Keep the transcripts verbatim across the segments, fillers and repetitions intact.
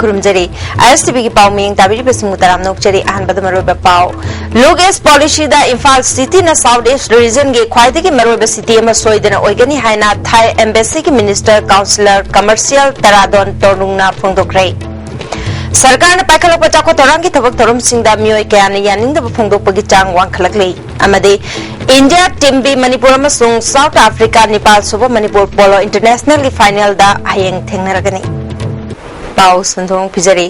ꯈꯨꯔꯨꯝꯖꯔꯤ꯫ ꯑꯥꯏ ꯑꯦꯁ T ꯚꯤꯒꯤ ꯄꯥꯎ ꯃꯤꯌꯦꯡ ꯇꯥꯕꯤꯔꯤꯕꯁꯤꯡꯕꯨ ꯇꯔꯥꯝꯅ ꯑꯣꯛꯆꯔꯤ꯫ ꯑꯍꯥꯟꯕꯗ ꯃꯔꯨꯑꯣꯏꯕ ꯄꯥꯎ꯫ Look East Policyꯗ Imphal ꯁꯤꯇꯤꯅ South East Regionꯒꯤ ꯈ꯭ꯋꯥꯏꯗꯒꯤ ꯃꯔꯨꯑꯣꯏꯕ ꯁꯤꯇꯤ ꯑꯃ ꯁꯣꯏꯗꯅ ꯑꯣꯏꯒꯅꯤ ꯍꯥꯏꯅ ꯊꯥꯏ ꯑꯦꯝꯕꯦꯁꯤꯒꯤ ꯃꯤꯅꯤꯁꯇꯔ ꯀꯥꯎꯟꯁꯤꯂꯔ ꯀꯃꯔꯁꯤꯌꯦꯜ ꯇꯔꯥꯗꯣꯟ ꯇꯣꯔꯅꯨꯡꯅ ꯐꯣꯡꯗꯣꯛꯈ꯭ꯔꯦ꯫ ꯁꯔꯀꯥꯔꯅ ꯄꯥꯏꯈꯠꯂꯛꯄ ꯆꯥꯎꯈꯠ ꯊꯧꯔꯥꯡꯒꯤ ꯊꯕꯛ ꯊꯧꯔꯝꯁꯤꯡꯗ ꯃꯤꯑꯣꯏ ꯀꯌꯥꯅ ꯌꯥꯅꯤꯡꯗꯕ ꯐꯣꯡꯗꯣꯛꯄꯒꯤ ꯆꯥꯡ ꯋꯥꯡꯈꯠꯂꯛꯂꯤ꯫ ꯑꯃꯗꯤ ꯏꯟꯗꯤꯌꯥ ꯇꯤꯝ ꯕꯤ ꯃꯅꯤꯄꯨꯔ ꯑꯃꯁꯨꯡ ꯁꯥꯎꯠ ꯑꯥꯐ꯭ꯔꯤꯀꯥ ꯅꯤꯄꯥꯜ ꯁꯨꯕ ꯃꯅꯤꯄꯨꯔ ꯄꯣꯂꯣ ꯏꯟꯇꯔꯅꯦꯁꯅꯦꯜꯒꯤ ꯐꯥꯏꯅꯦꯜꯗ ꯍꯌꯦꯡ ꯊꯦꯡꯅꯔꯒꯅꯤ꯫ ꯄꯥꯎ ꯁꯟꯗꯣꯡ ꯄꯤꯖꯔꯤ꯫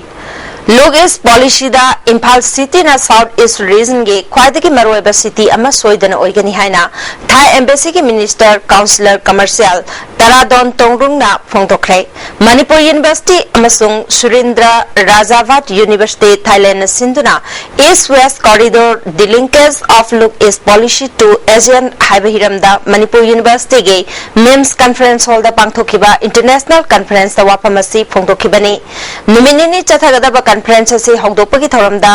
Look East Policyꯗ Imphal ꯁꯤꯇꯤꯅ South East Regionꯒꯤ ꯈ꯭ꯋꯥꯏꯗꯒꯤ ꯃꯔꯨꯑꯣꯏꯕ ꯁꯤꯇꯤ ꯑꯃ ꯁꯣꯏꯗꯅ ꯑꯣꯏꯒꯅꯤ ꯍꯥꯏꯅ ꯊꯥꯏ ꯑꯦꯝꯕꯦꯁꯤꯒꯤ ꯃꯤꯅꯤꯁꯇꯔ ꯀꯥꯎꯟꯁꯤꯂꯔ ꯀꯃꯔꯁꯤꯌꯦꯜ ꯇꯔꯥꯗꯣꯟ ꯇꯣꯡꯔꯨꯡꯅ ꯐꯣꯡꯗꯣꯛꯈ꯭ꯔꯦ꯫ ꯃꯅꯤꯄꯨꯔ ꯌꯨꯅꯤꯚꯔꯁꯤꯇꯤ ꯑꯃꯁꯨꯡ ꯁꯨꯔꯤꯟꯗ꯭ꯔ ꯔꯥꯖꯥꯚꯥꯠ ꯌꯨꯅꯤꯚꯔꯁꯤꯇꯤ ꯊꯥꯏꯂꯦꯟꯅ ꯁꯤꯟꯗꯨꯅ East West Corridor, The Linkage of Look East Policy to ASEAN ꯍꯥꯏꯕ ꯍꯤꯔꯝꯗ ꯃꯅꯤꯄꯨꯔ ꯌꯨꯅꯤꯚꯔꯁꯤꯇꯤꯒꯤ ꯃꯤꯝꯁ ꯀꯟꯐꯔꯦꯟꯁ ꯍꯣꯜꯗ ꯄꯥꯡꯊꯣꯛꯈꯤꯕ ꯏꯟꯇꯔꯅꯦꯁꯅꯦꯜ ꯀꯟꯐꯔꯦꯟꯁꯇ ꯋꯥꯐꯝ ꯑꯁꯤ ꯐꯣꯡꯗꯣꯛꯈꯤꯕꯅꯤ꯫ ꯅꯨꯃꯤꯠ ꯅꯤꯅꯤ ꯆꯠꯊꯒꯗꯕ ꯀꯟꯐꯔꯦꯟꯁ ꯑꯁꯤ ꯍꯧꯗꯣꯛꯄꯒꯤ ꯊꯧꯔꯝꯗ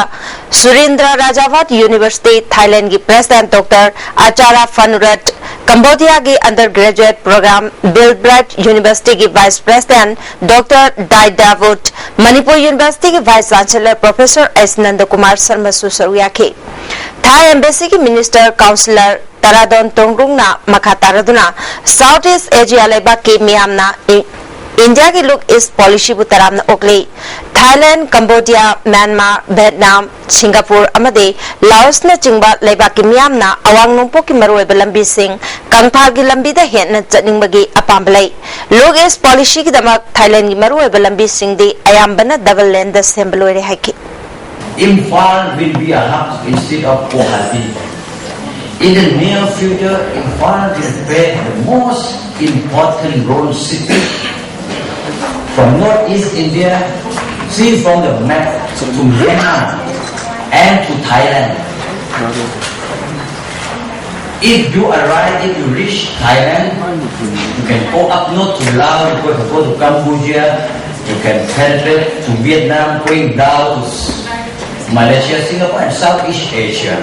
ꯁꯨꯔꯤꯟꯗ꯭ꯔ ꯔꯥꯖꯥꯚꯥꯠ ꯌꯨꯅꯤꯚꯔꯁꯤꯇꯤ ꯊꯥꯏꯂꯦꯟꯒꯤ ꯄ꯭ꯔꯦꯁꯤꯗꯦꯟꯠ ꯗꯣꯛꯇꯔ ꯑꯆꯥꯔꯥ ꯐꯅꯨꯔꯠ, ꯀꯝꯕꯣꯗꯤꯌꯥꯒꯤ undergraduate program build bright ꯌꯨꯅꯤꯚꯔꯁꯤꯇꯤꯒꯤ vice president doctor Dy Davuth, Manipur ꯌꯨꯅꯤꯚꯔꯁꯤꯇꯤꯒꯤ vice chancellor professor S Nandakumar ꯁꯔꯃꯁꯨ ꯁꯔꯨꯛ ꯌꯥꯈꯤ꯫ ꯊꯥꯏ ꯑꯦꯝꯕꯦꯁꯤꯒꯤ ꯃꯤꯅꯤꯁꯇꯔ ꯀꯥꯎꯟꯁꯤꯂꯔ ꯇꯔꯥꯗꯣꯟ ꯇꯣꯡꯔꯨꯡꯅ ꯃꯈꯥ ꯇꯥꯔꯗꯨꯅ South East Asia ꯂꯩꯕꯥꯛꯀꯤ ꯃꯤꯌꯥꯝꯅ ꯏ-, ꯏꯟꯗꯤꯌꯥꯒꯤ Look East Policyꯕꯨ ꯇꯔꯥꯝꯅ ꯑꯣꯛꯂꯤ꯫ Thailand, Cambodia, Myanmar, Vietnam, Singapore ꯑꯃꯗꯤ ꯂꯥꯑꯣꯁꯅꯆꯤꯡꯕ ꯂꯩꯕꯥꯛꯀꯤ ꯃꯤꯌꯥꯝꯅ ꯑꯋꯥꯡ ꯅꯣꯡꯄꯣꯛꯀꯤ ꯃꯔꯨꯑꯣꯏꯕ ꯂꯝꯕꯤꯁꯤꯡ, ꯀꯪꯐꯥꯜꯒꯤ ꯂꯝꯕꯤꯗ ꯍꯦꯟꯅ ꯆꯠꯅꯤꯡꯕꯒꯤ ꯑꯄꯥꯝꯕ ꯂꯩ꯫ Look East Policyꯒꯤꯗꯃꯛ ꯊꯥꯏꯂꯦꯟꯒꯤ ꯃꯔꯨꯑꯣꯏꯕ ꯂꯝꯕꯤꯁꯤꯡꯗꯤ ꯑꯌꯥꯝꯕꯅ ꯗꯕꯜ ꯂꯦꯟꯗ ꯁꯦꯝꯕ ꯂꯣꯏꯔꯦ ꯍꯥꯏꯈꯤ꯫ Imphal will be a hub instead of Guwahati. In the near future, Imphal will play the most important role city from Northeast India, see from the map to Myanmar and to Thailand. If you arrive, if you reach Thailand, you can go up north to Laos, you can go to Cambodia, you can penetrate to Vietnam, going down to Malaysia, Singapore, and Southeast Asia.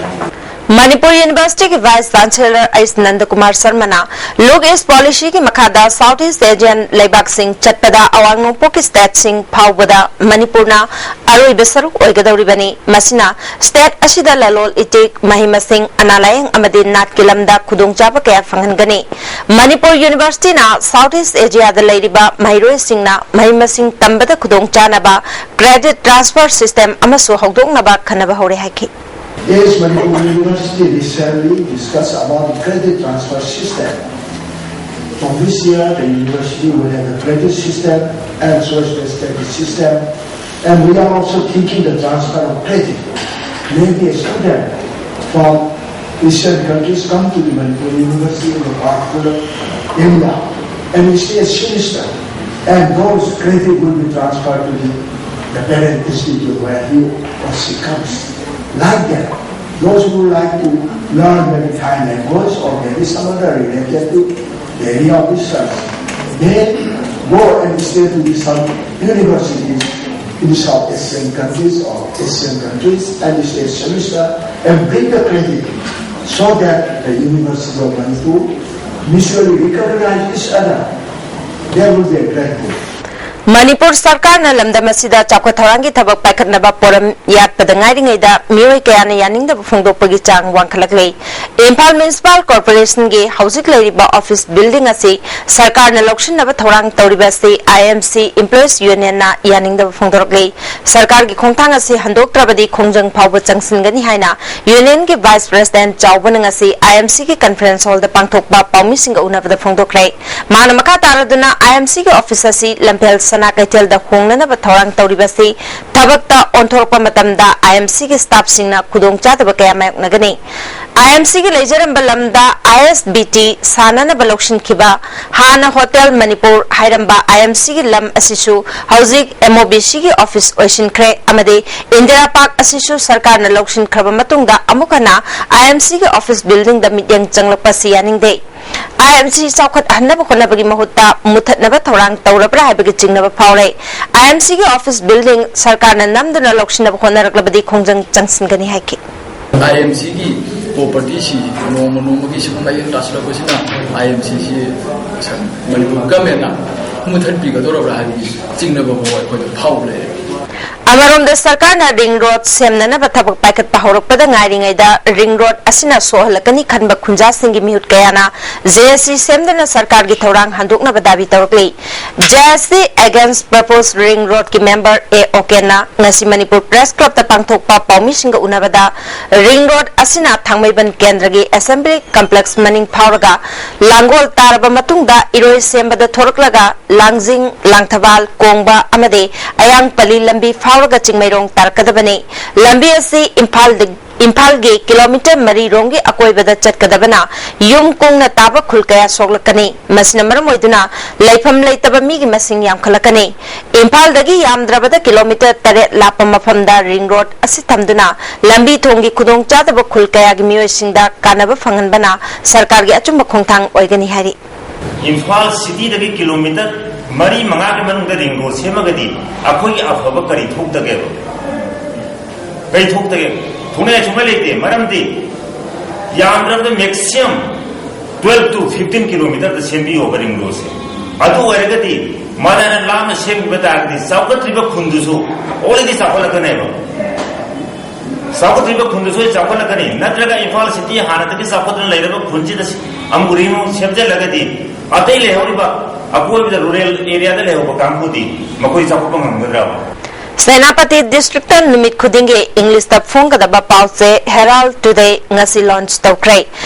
Manipur ꯌꯨꯅꯤꯚꯔꯁꯤꯇꯤꯒꯤ vice chancellor H Nandakumar ꯁꯔꯃꯅ Look East ꯄꯣꯂꯤꯁꯤꯒꯤ ꯃꯈꯥꯗ south ꯏꯁ Asian ꯂꯩꯕꯥꯛꯁꯤꯡ ꯆꯠꯄꯗ ꯑꯋꯥꯡ ꯅꯣꯡꯄꯣꯛꯀꯤ ꯁ꯭ꯇꯦꯠꯁꯤꯡ ꯐꯥꯎꯕꯗ ꯃꯅꯤꯄꯨꯔꯅ ꯑꯔꯣꯏꯕ ꯁꯔꯨꯛ ꯑꯣꯏꯒꯗꯧꯔꯤꯕꯅꯤ꯫ ꯃꯁꯤꯅ ꯁ꯭ꯇꯦꯠ ꯑꯁꯤꯗ ꯂꯂꯣꯜ ꯏꯇꯤꯛ, ꯃꯍꯩ ꯃꯁꯤꯡ, ꯑꯅꯥ ꯂꯥꯌꯦꯡ ꯑꯃꯗꯤ ꯅꯥꯠꯀꯤ ꯂꯝꯗ ꯈꯨꯗꯣꯡꯆꯥꯕ ꯀꯌꯥ ꯐꯪꯍꯟꯒꯅꯤ꯫ ꯃꯅꯤꯄꯨꯔ ꯌꯨꯅꯤꯚꯔꯁꯤꯇꯤꯅ ꯁꯥꯎꯊ ꯏꯁ ꯑꯦꯁꯤꯌꯥꯗ ꯂꯩꯔꯤꯕ ꯃꯍꯩꯔꯣꯏꯁꯤꯡꯅ ꯃꯍꯩ ꯃꯁꯤꯡ ꯇꯝꯕꯗ ꯈꯨꯗꯣꯡꯆꯥꯅꯕ credit transfer system ꯑꯃꯁꯨ ꯍꯧꯗꯣꯛꯅꯕ ꯈꯟꯅꯕ ꯍꯧꯔꯦ ꯍꯥꯏꯈꯤ꯫ Yes, Manipur University recently discussed about the credit transfer system. From this year, the university will have a credit system and choice-based credit system. And we are also thinking the transfer of credit. Maybe a student from Asian countries come to the Manipur University in a particular area and stay a semester, and those credit will be transferred to the, the parent institute where he or she comes. Like that, those who like to learn maritime language or maybe some other related to the area of research, they go and stay to the some universities in South Asian countries or Asian countries and stay semester and bring the credit so that the University of Manipur mutually recognize each other. There will be a great good. Manipur ꯁꯔꯀꯥꯔꯅ ꯂꯝꯗꯝ ꯑꯁꯤꯗ ꯆꯥꯎꯈꯠ ꯊꯧꯔꯥꯡꯒꯤ ꯊꯕꯛ ꯄꯥꯏꯈꯠꯅꯕ ꯄꯣꯔꯝ ꯌꯥꯠꯄꯗ ꯉꯥꯏꯔꯤꯉꯩꯗ ꯃꯤꯑꯣꯏ ꯀꯌꯥꯅ ꯌꯥꯅꯤꯡꯗꯕ ꯐꯣꯡꯗꯣꯛꯄꯒꯤ ꯆꯥꯡ ꯋꯥꯡꯈꯠꯂꯛꯂꯤ꯫ ꯏꯝꯐꯥꯜ ꯃ꯭ꯌꯨꯅꯤꯁꯤꯄꯥꯜ ꯀꯣꯔꯄꯣꯔꯦꯁꯟꯒꯤ ꯍꯧꯖꯤꯛ ꯂꯩꯔꯤꯕ ꯑꯣꯐꯤꯁ ꯕꯤꯜꯗꯤꯡ ꯑꯁꯤ ꯁꯔꯀꯥꯔꯅ ꯂꯧꯁꯤꯟꯅꯕ ꯊꯧꯔꯥꯡ ꯇꯧꯔꯤꯕ ꯑꯁꯤ ꯑꯥꯏ ꯑꯦꯝ ꯁꯤ ꯏꯝꯄ꯭ꯂꯣꯌꯤꯁ ꯌꯨꯅꯤꯌꯟꯅ ꯌꯥꯅꯤꯡꯗꯕ ꯐꯣꯡꯗꯣꯔꯛꯂꯤ꯫ ꯁꯔꯀꯥꯔꯒꯤ ꯈꯣꯡꯊꯥꯡ ꯑꯁꯤ ꯍꯟꯗꯣꯛꯇ꯭ꯔꯕꯗꯤ ꯈꯣꯡꯖꯪ ꯐꯥꯎꯕ ꯆꯪꯁꯤꯟꯒꯅꯤ ꯍꯥꯏꯅ ꯌꯨꯅꯤꯌꯟꯒꯤ ꯚꯥꯏꯁ ꯄ꯭ꯔꯦꯁꯤꯗꯦꯟꯠ ꯆꯥꯎꯕꯅ ꯉꯁꯤ ꯑꯥꯏ ꯑꯦꯝ ꯁꯤꯒꯤ ꯀꯟꯐꯔꯦꯟꯁ ꯍꯣꯜꯗ ꯄꯥꯡꯊꯣꯛꯄ ꯄꯥꯎꯃꯤꯁꯤꯡꯒ ꯎꯅꯕꯗ ꯐꯣꯡꯗꯣꯛꯈ꯭ꯔꯦ꯫ ꯃꯥꯅ ꯃꯈꯥ ꯇꯥꯔꯗꯨꯅ ꯑꯥꯏ ꯑꯦꯝ ꯁꯤꯒꯤ ꯑꯣꯐꯤꯁ ꯑꯁꯤ ꯂꯝꯐꯦꯜ ꯁꯅꯥ ꯀꯩꯊꯦꯜꯗ ꯍꯣꯡꯅꯅꯕ ꯊꯧꯔꯥꯡ ꯇꯧꯔꯤꯕ ꯑꯁꯤ ꯊꯕꯛꯇ ꯑꯣꯟꯊꯣꯔꯛꯄ ꯃꯇꯝꯗ ꯑꯥꯏ ꯑꯦꯝ ꯁꯤꯒꯤ ꯁ꯭ꯇꯥꯐꯁꯤꯡꯅ ꯈꯨꯗꯣꯡꯆꯥꯗꯕ ꯀꯌꯥ ꯃꯥꯌꯣꯛꯅꯒꯅꯤ꯫ ꯑꯥꯏ ꯑꯦꯝ ꯁꯤꯒꯤ ꯂꯩꯖꯔꯝꯕ ꯂꯝꯗ ꯑꯥꯏ ꯑꯦꯁ ꯕꯤ ꯇꯤ ꯁꯥꯟꯅꯅꯕ ꯂꯧꯁꯤꯟꯈꯤꯕ ꯍꯥꯟꯅ ꯍꯣꯇꯦꯜ ꯃꯅꯤꯄꯨꯔ ꯍꯥꯏꯔꯝꯕ ꯑꯥꯏ ꯑꯦꯝ ꯁꯤꯒꯤ ꯂꯝ ꯑꯁꯤꯁꯨ ꯍꯧꯖꯤꯛ ꯑꯦꯝ ꯑꯣ ꯕꯤ ꯁꯤꯒꯤ ꯑꯣꯐꯤꯁ ꯑꯣꯏꯁꯤꯟꯈ꯭ꯔꯦ ꯑꯃꯗꯤ ꯏꯟꯗꯤꯔꯥ ꯄꯥꯔꯛ ꯑꯁꯤꯁꯨ ꯁꯔꯀꯥꯔꯅ ꯂꯧꯁꯤꯟꯈ꯭ꯔꯕ ꯃꯇꯨꯡꯗ ꯑꯃꯨꯛ ꯍꯟꯅ ꯑꯥꯏ ꯑꯦꯝ ꯁꯤꯒꯤ ꯑꯣꯐꯤꯁ ꯕꯤꯜꯗꯤꯡꯗ ꯃꯤꯠꯌꯦꯡ ꯆꯪꯂꯛꯄ ꯑꯁꯤ ꯌꯥꯅꯤꯡꯗꯦ꯫ ꯑꯥꯏ ꯑꯦꯝ ꯁꯤ ꯆꯥꯎꯈꯠꯍꯟꯅꯕ ꯍꯣꯠꯅꯕꯒꯤ ꯃꯍꯨꯠꯇ ꯃꯨꯊꯠꯅꯕ ꯊꯧꯔꯥꯡ ꯇꯧꯔꯕ꯭ꯔꯥ ꯍꯥꯏꯕꯒꯤ ꯆꯤꯡꯅꯕ ꯐꯥꯎꯔꯦ꯫ ꯑꯥꯏ ꯑꯦꯝ ꯁꯤꯒꯤ ꯑꯣꯐꯤꯁ ꯕꯤꯜꯗꯤꯡ ꯁꯔꯀꯥꯔꯅ ꯅꯝꯗꯨꯅ ꯂꯧꯁꯤꯟꯅꯕ ꯍꯣꯠꯅꯔꯛꯂꯕꯗꯤ ꯈꯣꯡꯖꯪ ꯆꯪꯁꯤꯟꯒꯅꯤ ꯍꯥꯏꯈꯤ꯫ ꯑꯥꯏ ꯑꯦꯝ ꯁꯤꯒꯤ ꯄ꯭ꯔꯣꯄꯔꯇꯤꯁꯤ ꯅꯣꯡꯃ ꯅꯣꯡꯃꯒꯤ ꯁꯨꯝ ꯂꯥꯏꯌꯦꯡ ꯇꯥꯁꯤꯜꯂꯛꯄꯁꯤꯅ ꯑꯥꯏ ꯑꯦꯝ ꯁꯤꯁꯤ ꯃꯅꯤꯄꯨꯔ ꯒꯃꯦꯟꯅ ꯃꯨꯊꯠꯄꯤꯒꯗꯧꯔꯕ꯭ꯔꯥ ꯍꯥꯏꯕꯒꯤ ꯆꯤꯡꯅꯕ ꯐꯥꯎ ꯑꯩꯈꯣꯏꯗ ꯐꯥꯎ ꯂꯩꯔꯦ꯫ ꯑꯃꯔꯣꯝꯗ ꯁꯔꯀꯥꯔꯅ ꯔꯤꯡ ꯔꯣꯗ ꯁꯦꯝꯅꯅꯕ ꯊꯕꯛ ꯄꯥꯏꯈꯠꯄ ꯍꯧꯔꯛꯄꯗ ꯉꯥꯏꯔꯤꯉꯩꯗ ꯔꯤꯡ ꯔꯣꯗ ꯑꯁꯤꯅ ꯁꯣꯛꯍꯜꯂꯛꯀꯅꯤ ꯈꯟꯕ ꯈꯨꯟꯖꯥꯁꯤꯡꯒꯤ ꯃꯤꯍꯨꯠ ꯀꯌꯥꯅ ꯖꯦ ꯑꯦꯁ ꯁꯤ ꯁꯦꯝꯗꯨꯅ ꯁꯔꯀꯥꯔꯒꯤ ꯊꯧꯔꯥꯡ ꯍꯟꯗꯣꯛꯅꯕ Dhabi ꯇꯧꯔꯛꯂꯤ꯫ J S C Against Proposed Ring Road ꯀꯤ ꯃꯦꯝꯕꯔ ꯑꯦ ꯑꯣꯀꯦꯟꯅ ꯉꯁꯤ ꯃꯅꯤꯄꯨꯔ ꯄ꯭ꯔꯦꯁ ꯀ꯭ꯂꯕꯇ ꯄꯥꯡꯊꯣꯛꯄ ꯄꯥꯎꯃꯤꯁꯤꯡꯒ ꯎꯅꯕꯗ ꯔꯤꯡ ꯔꯣꯗ ꯑꯁꯤꯅ ꯊꯥꯡꯃꯩꯕꯟ ꯀꯦꯟꯗ꯭ꯔꯒꯤ ꯑꯦꯁꯦꯝꯕ꯭ꯂꯤ ꯀꯝꯄ꯭ꯂꯦꯛꯁ ꯃꯅꯤꯡ ꯐꯥꯎꯔꯒ ꯂꯥꯡꯒꯣꯜ ꯇꯥꯔꯕ ꯃꯇꯨꯡꯗ ꯏꯔꯣꯏ ꯁꯦꯝꯕꯗ ꯊꯣꯔꯛꯂꯒ ꯂꯥꯡꯖꯤꯡ, ꯂꯥꯡꯊꯕꯥꯜ, ꯀꯣꯡꯕ ꯑꯃꯗꯤ ꯑꯌꯥꯡꯄꯜꯂꯤ ꯂꯝꯕꯤ ꯐꯥꯎꯔꯒ ꯆꯤꯡꯃꯩꯔꯣꯡ ꯇꯥꯔꯛꯀꯗꯕꯅꯤ꯫ ꯂꯝꯕꯤ ꯑꯁꯤ ꯏꯝꯐꯥꯜꯗ-, ꯏꯝꯐꯥꯜꯒꯤ ꯀꯤꯂꯣꯃꯤꯇꯔ ꯃꯔꯤ ꯔꯣꯝꯒꯤ ꯑꯀꯣꯏꯕꯗ ꯆꯠꯀꯗꯕꯅ ꯌꯨꯝ ꯀꯨꯡꯅ ꯇꯥꯕ ꯈꯨꯜ ꯀꯌꯥ ꯁꯣꯛꯂꯛꯀꯅꯤ꯫ ꯃꯁꯤꯅ ꯃꯔꯝ ꯑꯣꯏꯗꯨꯅ ꯂꯩꯐꯝ ꯂꯩꯇꯕ ꯃꯤꯒꯤ ꯃꯁꯤꯡ ꯌꯥꯝꯈꯠꯂꯛꯀꯅꯤ꯫ ꯏꯝꯐꯥꯜꯗꯒꯤ ꯌꯥꯝꯗ꯭ꯔꯕꯗ ꯀꯤꯂꯣꯃꯤꯇꯔ ꯇꯔꯦꯠ ꯂꯥꯞꯄ ꯃꯐꯝꯗ ꯔꯤꯡ ꯔꯣꯗ ꯑꯁꯤ ꯊꯝꯗꯨꯅ ꯂꯝꯕꯤ ꯊꯣꯡꯒꯤ ꯈꯨꯗꯣꯡꯆꯥꯗꯕ ꯈꯨꯜ ꯀꯌꯥꯒꯤ ꯃꯤꯑꯣꯏꯁꯤꯡꯗ ꯀꯥꯟꯅꯕ ꯐꯪꯍꯟꯕꯅ ꯁꯔꯀꯥꯔꯒꯤ ꯑꯆꯨꯝꯕ ꯈꯣꯡꯊꯥꯡ ꯑꯣꯏꯒꯅꯤ ꯍꯥꯏꯔꯤ꯫ ꯏꯝꯐꯥꯜ ꯁꯤꯇꯤꯗꯒꯤ ꯀꯤꯂꯣꯃꯤꯇꯔ ꯃꯔꯤ ꯃꯉꯥꯒꯤ ꯃꯅꯨꯡꯗ ꯔꯤꯡ ꯔꯣꯗ ꯁꯦꯝꯃꯒꯗꯤ ꯑꯩꯈꯣꯏꯒꯤ ꯑꯐꯕ ꯀꯔꯤ ꯊꯣꯛꯇꯒꯦꯕ? ꯀꯔꯤ ꯊꯣꯛꯇꯒꯦ? ꯊꯣꯛꯅꯤꯡꯉꯥꯏ ꯁꯨꯡꯂꯩ ꯂꯩꯇꯦ꯫ ꯃꯔꯝꯗꯤ ꯌꯥꯝꯗ꯭ꯔꯕꯗ maximum twelve to fifteen ꯀꯤꯂꯣꯃꯤꯇꯔꯗ ꯁꯦꯝꯕꯤꯌꯣꯕ ꯔꯤꯡ ꯔꯣꯗꯁꯦ꯫ ꯑꯗꯨ ꯑꯣꯏꯔꯒꯗꯤ ꯃꯥꯗꯥꯅ ꯂꯥꯞꯅ ꯁꯦꯝꯈꯤꯕ ꯇꯥꯔꯒꯗꯤ ꯆꯥꯎꯈꯠꯇ꯭ꯔꯤꯕ ꯈꯨꯟꯗꯨꯁꯨ already ꯆꯥꯎꯈꯠꯂꯛꯀꯅꯦꯕ꯫ ꯆꯥꯎꯈꯠꯇ꯭ꯔꯤꯕ ꯈꯨꯟꯗꯨꯁꯨ ꯆꯥꯎꯈꯠꯂꯛꯀꯅꯤ꯫ ꯅꯠꯇ꯭ꯔꯒ ꯏꯝꯐꯥꯜ ꯁꯤꯇꯤ ꯍꯥꯟꯅꯗꯒꯤ ꯆꯥꯎꯈꯠꯇꯅ ꯂꯩꯔꯕ ꯈꯨꯟꯁꯤꯗ ꯑꯃꯨꯛ ꯔꯤꯡ ꯔꯣꯗ ꯁꯦꯝꯖꯤꯜꯂꯒꯗꯤ ꯑꯇꯩ ꯂꯩꯍꯧꯔꯤꯕ ꯑꯀꯣꯏꯕꯗ ꯔꯨꯔꯦꯜ ꯑꯦꯔꯤꯌꯥꯗ ꯂꯩꯍꯧꯕ ꯀꯥꯡꯕꯨꯗꯤ ꯃꯈꯣꯏ ꯆꯥꯎꯈꯠꯄ ꯉꯝꯒꯗ꯭ꯔꯕ? ꯁꯦꯅꯥꯄꯇꯤ ꯗꯤꯁꯇ꯭ꯔꯤꯛꯇ ꯅꯨꯃꯤꯠ ꯈꯨꯗꯤꯡꯒꯤ ꯏꯪꯂꯤꯁꯇ ꯐꯣꯡꯒꯗꯕ ꯄꯥꯎ ꯆꯦ ꯍꯦꯔꯥꯜꯗ ꯇꯨꯗꯦ ꯉꯁꯤ ꯂꯣꯟꯆ ꯇꯧꯈ꯭ꯔꯦ꯫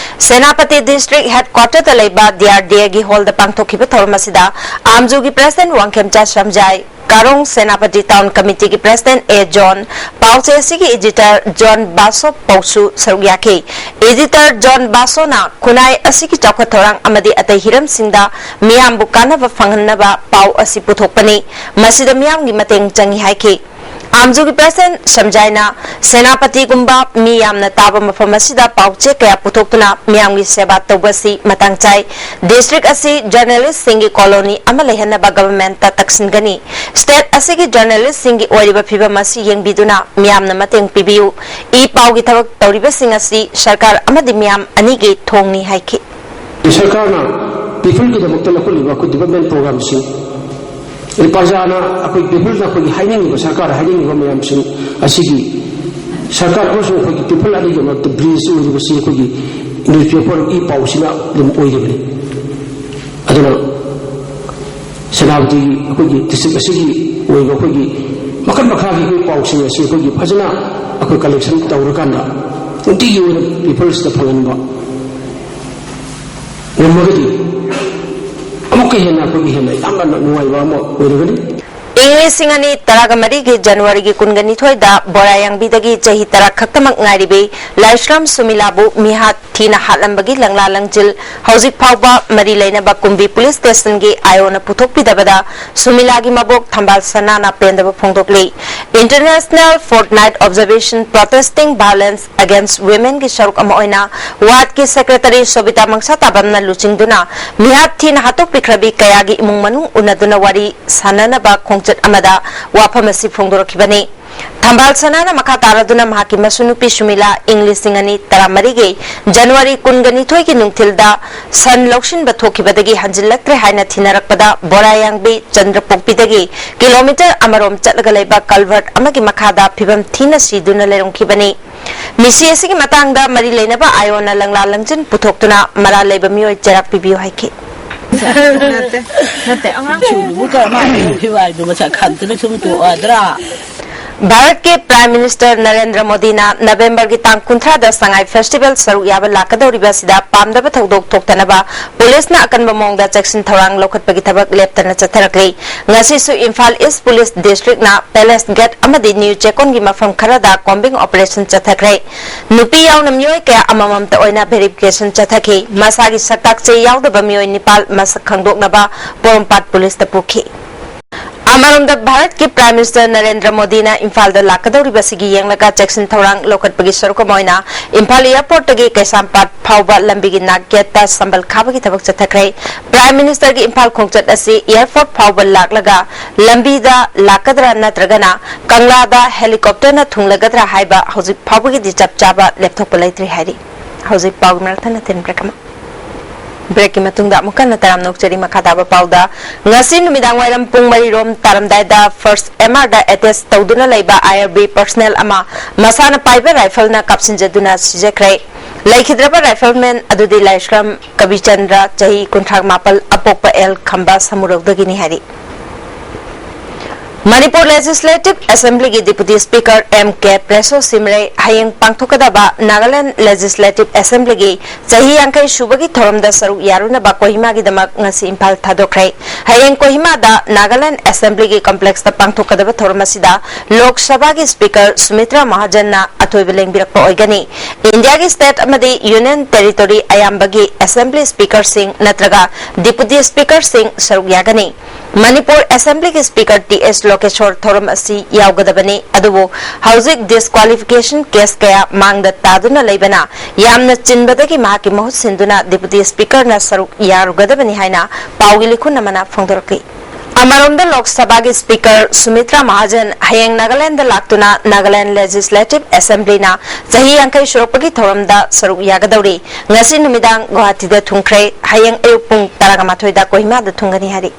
ꯁꯦꯅꯥꯄꯇꯤ ꯗꯤꯁꯇ꯭ꯔꯤꯛ ꯍꯦꯗꯀ꯭ꯋꯥꯇꯔꯗ ꯂꯩꯕ ꯗꯤ ꯑꯥꯔ ꯗꯤ ꯑꯦꯒꯤ ꯍꯣꯜꯗ ꯄꯥꯡꯊꯣꯛꯈꯤꯕ ꯊꯧꯔꯝ ꯑꯁꯤꯗ ꯑꯥꯝꯖꯨꯒꯤ ꯄ꯭ꯔꯦꯁꯤꯗꯦꯟꯠ ꯋꯥꯡꯈꯦꯝꯆꯥ ꯁꯝꯖꯥꯏ, ꯀꯥꯔꯣꯡ ꯁꯦꯅꯥꯄꯇꯤ ꯇꯥꯎꯟ ꯀꯃꯤꯇꯤꯒꯤ ꯄ꯭ꯔꯦꯁꯤꯗꯦꯟꯠ ꯑꯦ ꯖꯣꯟ, ꯄꯥꯎ ꯆꯦ ꯑꯁꯤꯒꯤ ꯏꯗꯤꯇꯔ ꯖꯣꯟ ꯕꯥꯁꯣꯞ ꯄꯧꯁꯨ ꯁꯔꯨꯛ ꯌꯥꯈꯤ꯫ ꯏꯗꯤꯇꯔ ꯖꯣꯟ ꯕꯥꯁꯣꯅ ꯈꯨꯟꯅꯥꯏ ꯑꯁꯤꯒꯤ ꯆꯥꯎꯈꯠ ꯊꯧꯔꯥꯡ ꯑꯃꯗꯤ ꯑꯇꯩ ꯍꯤꯔꯝꯁꯤꯡꯗ ꯃꯤꯌꯥꯝꯕꯨ ꯀꯥꯟꯅꯕ ꯐꯪꯍꯟꯅꯕ ꯄꯥꯎ ꯑꯁꯤ ꯄꯨꯊꯣꯛꯄꯅꯤ꯫ ꯃꯁꯤꯗ ꯃꯤꯌꯥꯝꯒꯤ ꯃꯇꯦꯡ ꯆꯪꯏ ꯍꯥꯏꯈꯤ꯫ ꯑꯥꯝꯖꯨꯒꯤ ꯄ꯭ꯔꯦꯁꯤꯗꯦꯟꯠ ꯁꯝꯖꯥꯏꯅ ꯁꯦꯅꯥꯄꯇꯤꯒꯨꯝꯕ ꯃꯤ ꯌꯥꯝꯅ ꯇꯥꯕ ꯃꯐꯝ ꯑꯁꯤꯗ ꯄꯥꯎꯆꯦ ꯀꯌꯥ ꯄꯨꯊꯣꯛꯇꯨꯅ ꯃꯤꯌꯥꯝꯒꯤ ꯁꯦꯕꯥ ꯇꯧꯕ ꯑꯁꯤ ꯃꯇꯥꯡ ꯆꯥꯏ꯫ ꯗꯤꯁꯇ꯭ꯔꯤꯛ ꯑꯁꯤ ꯖꯔꯅꯦꯂꯤꯁ꯭ꯠꯁꯤꯡꯒꯤ ꯀꯣꯂꯣꯅꯤ ꯑꯃ ꯂꯩꯍꯟꯅꯕ ꯒꯚꯔꯟꯃꯦꯟꯠꯇ ꯇꯛꯁꯤꯟꯒꯅꯤ꯫ ꯁ꯭ꯇꯦꯠ ꯑꯁꯤꯒꯤ ꯖꯔꯅꯦꯂꯤꯁ꯭ꯠꯁꯤꯡꯒꯤ ꯑꯣꯏꯔꯤꯕ ꯐꯤꯚꯝ ꯑꯁꯤ ꯌꯦꯡꯕꯤꯗꯨꯅ ꯃꯤꯌꯥꯝꯅ ꯃꯇꯦꯡ ꯄꯤꯕꯤꯌꯨ꯫ ꯏ ꯄꯥꯎꯒꯤ ꯊꯕꯛ ꯇꯧꯔꯤꯕꯁꯤꯡ ꯑꯁꯤ ꯁꯔꯀꯥꯔ ꯑꯃꯗꯤ ꯃꯤꯌꯥꯝ ꯑꯅꯤꯒꯤ ꯊꯣꯡꯅꯤ ꯍꯥꯏꯈꯤ꯫ ꯁꯔꯀꯥꯔꯅ ꯄꯤꯄꯜꯒꯤꯗꯃꯛꯇ ꯂꯧꯈꯠꯂꯤꯕ ꯑꯩꯈꯣꯏ ꯗꯤꯕꯦꯂꯞꯃꯦꯟꯠ ꯄ꯭ꯔꯣꯒ꯭ꯔꯥꯝꯁꯤꯡ, ꯄ꯭ꯔꯖꯥꯅ ꯑꯩꯈꯣꯏ ꯄꯤꯄꯜꯅ ꯑꯩꯈꯣꯏꯒꯤ ꯍꯥꯏꯅꯤꯡꯉꯤꯕ, ꯁꯔꯀꯥꯔꯅ ꯍꯥꯏꯅꯤꯡꯉꯤꯕ ꯃꯌꯥꯝꯁꯤꯡ ꯑꯁꯤꯒꯤ ꯁꯔꯀꯥꯔ ꯑꯃꯁꯨꯡ ꯑꯩꯈꯣꯏꯒꯤ ꯄꯤꯄꯜ ꯑꯅꯤꯒꯤ ꯃꯔꯛꯇ ꯕ꯭ꯔꯤꯖ ꯑꯣꯏꯔꯤꯕꯁꯤ ꯑꯩꯈꯣꯏꯒꯤ ꯅ꯭ꯌꯨꯁꯄꯦꯄꯔ ꯏ ꯄꯥꯎꯁꯤꯅ ꯑꯗꯨꯝ ꯑꯣꯏꯔꯤꯕꯅꯤ꯫ ꯑꯗꯨꯅ ꯁꯦꯅꯥꯄꯇꯤꯒꯤ ꯑꯩꯈꯣꯏꯒꯤ ꯗꯤꯁꯇ꯭ꯔꯤꯛ ꯑꯁꯤꯒꯤ ꯑꯣꯏꯕ ꯑꯩꯈꯣꯏꯒꯤ ꯃꯈꯜ ꯃꯈꯥꯒꯤ ꯑꯩꯈꯣꯏ ꯄꯥꯎꯁꯤꯡ ꯑꯁꯤ ꯑꯩꯈꯣꯏꯒꯤ ꯐꯖꯅ ꯑꯩꯈꯣꯏ ꯀꯂꯦꯛꯁꯟ ꯇꯧꯔꯀꯥꯟꯗ ꯅꯨꯡꯇꯤꯒꯤ ꯑꯣꯏꯅ ꯄꯤꯄꯜꯁꯤꯗ ꯐꯪꯍꯟꯕ ꯉꯝꯃꯒꯗꯤ ꯑꯃꯨꯛꯀ ꯍꯦꯟꯅ ꯑꯩꯈꯣꯏꯒꯤ ꯍꯦꯟꯅ ꯌꯥꯝꯅ ꯅꯨꯡꯉꯥꯏꯕ ꯑꯃ ꯑꯣꯏꯔꯒꯅꯤ꯫ ꯏꯪ ꯂꯤꯁꯤꯡ ꯑꯅꯤ ꯇꯔꯥꯒ ꯃꯔꯤꯒꯤ ꯖꯅꯋꯥꯔꯤꯒꯤ ꯀꯨꯟꯒ ꯅꯤꯊꯣꯏꯗ ꯕꯣꯔꯥꯌꯥꯡꯕꯤꯗꯒꯤ ꯆꯍꯤ ꯇꯔꯥ ꯈꯛꯇꯃꯛ ꯉꯥꯏꯔꯤꯕꯤ ꯂꯥꯏꯁ꯭ꯔꯝ ꯁꯨꯃꯤꯂꯥꯕꯨ ꯃꯤꯍꯥꯠ ꯊꯤꯅ ꯍꯥꯠꯂꯝꯕꯒꯤ ꯂꯪꯂꯥ ꯂꯪꯖꯤꯜ ꯍꯧꯖꯤꯛ ꯐꯥꯎꯕ ꯃꯔꯤ ꯂꯩꯅꯕ ꯀꯨꯝꯕꯤ ꯄꯨꯂꯤꯁ ꯁ꯭ꯇꯦꯁꯟꯒꯤ ꯑꯥꯏ ꯑꯣꯅ ꯄꯨꯊꯣꯛꯄꯤꯗꯕꯗ ꯁꯨꯃꯤꯂꯥꯒꯤ ꯃꯕꯣꯛ ꯊꯝꯕꯥꯜ ꯁꯅꯥꯅ ꯄꯦꯟꯗꯕ ꯐꯣꯡꯗꯣꯛꯂꯤ꯫ International Fortnight Observation Protesting Violence Against Womenꯒꯤ ꯁꯔꯨꯛ ꯑꯃ ꯑꯣꯏꯅ ꯋꯥꯔꯗꯀꯤ ꯁꯦꯀ꯭ꯔꯦꯇꯔꯤ ꯁꯣꯕꯤꯇꯥ ꯃꯪꯁꯥ ꯇꯥꯕꯝꯅ ꯂꯨꯆꯤꯡꯗꯨꯅ ꯃꯤꯍꯥꯠ ꯊꯤꯅ ꯍꯥꯠꯇꯣꯛꯄꯤꯈ꯭ꯔꯕꯤ ꯀꯌꯥꯒꯤ ꯏꯃꯨꯡ ꯃꯅꯨꯡ ꯎꯅꯗꯨꯅ ꯋꯥꯔꯤ ꯁꯥꯅꯅꯕ ꯈꯣꯡꯆꯠ ꯑꯃꯗ ꯋꯥꯐꯝ ꯑꯁꯤ ꯐꯣꯡꯗꯣꯔꯛꯈꯤꯕꯅꯤ꯫ ꯊꯝꯕꯥꯜ ꯁꯅꯥꯅ ꯃꯈꯥ ꯇꯥꯔꯗꯨꯅ ꯃꯍꯥꯛꯀꯤ ꯃꯁꯨ ꯅꯨꯄꯤ ꯁꯨꯃꯤꯂꯥ ꯏꯪ ꯂꯤꯁꯤꯡ ꯑꯅꯤ ꯇꯔꯥꯃꯔꯤꯒꯤ ꯖꯅꯋꯥꯔꯤ ꯀꯨꯟꯒ ꯅꯤꯊꯣꯏꯒꯤ ꯅꯨꯡꯊꯤꯜꯗ ꯁꯟ ꯂꯧꯁꯤꯟꯕ ꯊꯣꯛꯈꯤꯕꯗꯒꯤ ꯍꯟꯖꯤꯜꯂꯛꯇ꯭ꯔꯦ ꯍꯥꯏꯅ ꯊꯤꯅꯔꯛꯄꯗ ꯕꯣꯔꯥꯌꯥꯡꯕꯤ ꯆꯟꯗ꯭ꯔꯄꯣꯛꯄꯤꯗꯒꯤ ꯀꯤꯂꯣꯃꯤꯇꯔ ꯑꯃꯔꯣꯝ ꯆꯠꯂꯒ ꯂꯩꯕ ꯀꯜꯚꯔꯠ ꯑꯃꯒꯤ ꯃꯈꯥꯗ ꯐꯤꯚꯝ ꯊꯤꯅ ꯁꯤꯗꯨꯅ ꯂꯩꯔꯝꯈꯤꯕꯅꯤ꯫ ꯃꯤꯁꯤ ꯑꯁꯤꯒꯤ ꯃꯇꯥꯡꯗ ꯃꯔꯤ ꯂꯩꯅꯕ ꯑꯥꯏ ꯑꯣꯅ ꯂꯪꯂꯥ ꯂꯪꯖꯤꯟ ꯄꯨꯊꯣꯛꯇꯨꯅ ꯃꯔꯥꯜ ꯂꯩꯕ ꯃꯤꯑꯣꯏ ꯆꯩꯔꯥꯛ ꯄꯤꯕꯤꯌꯨ ꯍꯥꯏꯈꯤ꯫ ꯅꯠꯇꯦ, ꯅꯠꯇꯦ, ꯑꯉꯥꯡ ꯁꯨꯕꯕꯨ ꯀꯔꯝꯍꯥꯏꯅ ꯐꯤꯕꯥꯏꯗꯨ ꯃꯁꯛ ꯈꯪꯗꯅ ꯁꯨꯝ ꯇꯣꯛꯑꯗ꯭ꯔꯥ? ꯚꯥꯔꯠꯀꯤ ꯄ꯭ꯔꯥꯏꯝ ꯃꯤꯅꯤꯁꯇꯔ ꯅꯔꯦꯟꯗ꯭ꯔ ꯃꯣꯗꯤꯅ ꯅꯕꯦꯝꯕꯔꯒꯤ ꯇꯥꯡ ꯀꯨꯟꯊ꯭ꯔꯥꯗ ꯁꯉꯥꯏ ꯐꯦꯁꯇꯤꯚꯦꯜ ꯁꯔꯨꯛ ꯌꯥꯕ ꯂꯥꯛꯀꯗꯧꯔꯤꯕ ꯑꯁꯤꯗ ꯄꯥꯝꯗꯕ ꯊꯧꯗꯣꯛ ꯊꯣꯛꯇꯅꯕ ꯄꯨꯂꯤꯁꯅ ꯑꯀꯟꯕ ꯃꯑꯣꯡꯗ ꯆꯦꯛꯁꯤꯟ ꯊꯧꯔꯥꯡ ꯂꯧꯈꯠꯄꯒꯤ ꯊꯕꯛ ꯂꯦꯞꯇꯅ ꯆꯠꯊꯔꯛꯂꯤ꯫ ꯉꯁꯤꯁꯨ ꯏꯝꯐꯥꯜ ꯏꯁ ꯄꯨꯂꯤꯁ ꯗꯤꯁꯇ꯭ꯔꯤꯛꯅ ꯄꯦꯂꯦꯁ ꯒꯦꯠ ꯑꯃꯗꯤ ꯅ꯭ꯌꯨ ꯆꯦꯛꯀꯣꯟꯒꯤ ꯃꯐꯝ ꯈꯔꯗ ꯀꯣꯝꯕꯤꯡ ꯑꯣꯄꯔꯦꯁꯟ ꯆꯠꯊꯈ꯭ꯔꯦ꯫ ꯅꯨꯄꯤ ꯌꯥꯎꯅ ꯃꯤꯑꯣꯏ ꯀꯌꯥ ꯑꯃꯃꯝꯇ ꯑꯣꯏꯅ ꯚꯦꯔꯤꯐꯤꯀꯦꯁꯟ ꯆꯠꯊꯈꯤ꯫ ꯃꯁꯥꯒꯤ ꯁꯛꯇꯥꯛ ꯆꯦ ꯌꯥꯎꯗꯕ ꯃꯤꯑꯣꯏ ꯅꯤꯄꯥꯜ ꯃꯁꯛ ꯈꯪꯗꯣꯛꯅꯕ ꯄꯣꯔꯣꯝꯄꯥꯠ ꯄꯨꯂꯤꯁꯇ ꯄꯨꯈꯤ꯫ ꯑꯃꯔꯣꯝꯗ, ꯚꯥꯔꯠꯀꯤ Prime Minister ꯅꯔꯦꯟꯗ꯭ꯔ ꯃꯣꯗꯤꯅ ꯏꯝꯐꯥꯜꯗ ꯂꯥꯛꯀꯗꯧꯔꯤꯕꯁꯤꯒꯤ ꯌꯦꯡꯂꯒ ꯆꯦꯛꯁꯤꯟ ꯊꯧꯔꯥꯡ ꯂꯧꯈꯠꯄꯒꯤ ꯁꯔꯨꯛ ꯑꯃ ꯑꯣꯏꯅ ꯏꯝꯐꯥꯜ Airportꯇꯒꯤ ꯀꯩꯁꯥꯝꯄꯥꯠ ꯐꯥꯎꯕ ꯂꯝꯕꯤꯒꯤ ꯅꯥꯛꯌꯦꯠꯇ ꯁꯝꯕꯜ ꯈꯥꯕꯒꯤ ꯊꯕꯛ ꯆꯠꯊꯈ꯭ꯔꯦ꯫ Prime Ministerꯒꯤ ꯏꯝꯐꯥꯜ ꯈꯣꯡꯆꯠ ꯑꯁꯤ Airport ꯐꯥꯎꯕ ꯂꯥꯛꯂꯒ ꯂꯝꯕꯤꯗ ꯂꯥꯛꯀꯗ꯭ꯔꯥ ꯅꯠꯇ꯭ꯔꯒꯅ ꯀꯪꯂꯥꯗ Helicopterꯅ ꯊꯨꯡꯂꯒꯗ꯭ꯔꯥ ꯍꯥꯏꯕ ꯍꯧꯖꯤꯛ ꯐꯥꯎꯕꯒꯤꯗꯤ ꯆꯞ ꯆꯥꯕ ꯂꯦꯞꯊꯣꯛꯄ ꯂꯩꯇ꯭ꯔꯤ ꯍꯥꯏꯔꯤ꯫ ꯍꯧꯖꯤꯛ ꯄꯥꯎꯒꯤ ꯃꯔꯛ ꯊꯠꯅ ꯇꯤꯟ break ꯑꯃ꯫ Breakꯀꯤ ꯃꯇꯨꯡꯗ ꯑꯃꯨꯛ ꯍꯟꯅ ꯇꯔꯥꯝꯅ ꯑꯣꯛꯆꯔꯤ꯫ ꯃꯈꯥ ꯇꯥꯕ ꯄꯥꯎꯗ, ꯉꯁꯤ ꯅꯨꯃꯤꯗꯥꯡ ꯋꯥꯏꯔꯝ ꯄꯨꯡ ꯃꯔꯤ ꯔꯣꯝ ꯇꯥꯔꯝꯗꯥꯏꯗ First MRꯗ attach ꯇꯧꯗꯨꯅ ꯂꯩꯕ IRB personnel ꯑꯃ ꯃꯁꯥꯅ ꯄꯥꯏꯕ rifleꯅ ꯀꯥꯞꯁꯤꯟꯖꯗꯨꯅ ꯁꯤꯖꯈ꯭ꯔꯦ꯫ ꯂꯩꯈꯤꯗ꯭ꯔꯕ rifleman ꯑꯗꯨꯗꯤ ꯂꯥꯏꯁ꯭ꯔꯝ ꯀꯕꯤꯆꯟꯗ꯭ꯔ, ꯆꯍꯤ ꯀꯨꯟꯊ꯭ꯔꯥ ꯃꯥꯄꯜ, ꯑꯄꯣꯛꯄ ꯑꯦꯜ ꯈꯝꯕ ꯁꯃꯨꯔꯧꯗꯒꯤꯅꯤ ꯍꯥꯏꯔꯤ꯫ Manipur Legislative Assemblyꯒꯤ Deputy Speaker M K ꯄ꯭ꯔꯦꯁꯣ ꯁꯤꯝꯔꯩ ꯍꯌꯦꯡ ꯄꯥꯡꯊꯣꯛꯀꯗꯕ Nagaland Legislative Assemblyꯒꯤ ꯆꯍꯤ ꯌꯥꯡꯈꯩ ꯁꯨꯕꯒꯤ ꯊꯧꯔꯝꯗ ꯁꯔꯨꯛ ꯌꯥꯔꯨꯅꯕ ꯀꯣꯍꯤꯃꯥꯒꯤꯗꯃꯛ ꯉꯁꯤ ꯏꯝꯐꯥꯜ ꯊꯥꯗꯣꯛꯈ꯭ꯔꯦ꯫ ꯍꯌꯦꯡ ꯀꯣꯍꯤꯃꯥꯗ Nagaland Assemblyꯒꯤ complexꯇ ꯄꯥꯡꯊꯣꯛꯀꯗꯕ ꯊꯧꯔꯝ ꯑꯁꯤꯗ ꯂꯣꯛ ꯁꯚꯥꯒꯤ Speaker ꯁꯨꯃꯤꯇ꯭ꯔꯥ ꯃꯍꯥꯖꯟꯅ ꯑꯊꯣꯏꯕ ꯂꯦꯡꯕꯤꯔꯛꯄ ꯑꯣꯏꯒꯅꯤ꯫ ꯏꯟꯗꯤꯌꯥꯒꯤ state ꯑꯃꯗꯤ union territory ꯑꯌꯥꯝꯕꯒꯤ Assembly Speakerꯁꯤꯡ ꯅꯠꯇ꯭ꯔꯒ Deputy Speakerꯁꯤꯡ ꯁꯔꯨꯛ ꯌꯥꯒꯅꯤ꯫ ꯃꯅꯤꯄꯨꯔ Assemblyꯒꯤ Speaker ꯇꯤ ꯑꯦꯁ ꯂꯣꯀꯦꯁꯣꯔ ꯊꯧꯔꯝ ꯑꯁꯤ ꯌꯥꯎꯒꯗꯕꯅꯤ, ꯑꯗꯨꯕꯨ ꯍꯧꯖꯤꯛ disqualification case ꯀꯌꯥ ꯃꯥꯡꯗ ꯇꯥꯗꯨꯅ ꯂꯩꯕꯅ ꯌꯥꯝꯅ ꯆꯤꯟꯕꯗꯒꯤ ꯃꯍꯥꯛꯀꯤ ꯃꯍꯨꯠ ꯁꯤꯟꯗꯨꯅ Deputy Speakerꯅ ꯁꯔꯨꯛ ꯌꯥꯔꯨꯒꯗꯕꯅꯤ ꯍꯥꯏꯅ ꯄꯥꯎꯒꯤ ꯂꯤꯈꯨꯟ ꯑꯃꯅ ꯐꯣꯡꯗꯣꯔꯛꯂꯤ꯫ ꯑꯃꯔꯣꯝꯗ, ꯂꯣꯛ ꯁꯚꯥꯒꯤ Speaker ꯁꯨꯃꯤꯇ꯭ꯔꯥ ꯃꯍꯥꯖꯟ ꯍꯌꯦꯡ ꯅꯥꯒꯥꯂꯦꯟꯗ ꯂꯥꯛꯇꯨꯅ Nagaland Legislative Assemblyꯅ ꯆꯍꯤ ꯌꯥꯡꯈꯩ ꯁꯨꯔꯛꯄꯒꯤ ꯊꯧꯔꯝꯗ ꯁꯔꯨꯛ ꯌꯥꯒꯗꯧꯔꯤ꯫ ꯉꯁꯤ ꯅꯨꯃꯤꯗꯥꯡ ꯒꯨꯋꯥꯍꯥꯇꯤꯗ ꯊꯨꯡꯈ꯭ꯔꯦ꯫ ꯍꯌꯦꯡ ꯑꯌꯨꯛ ꯄꯨꯡ ꯇꯔꯥꯒ ꯃꯥꯊꯣꯏꯗ ꯀꯣꯍꯤꯃꯥꯗ ꯊꯨꯡꯒꯅꯤ ꯍꯥꯏꯔꯤ꯫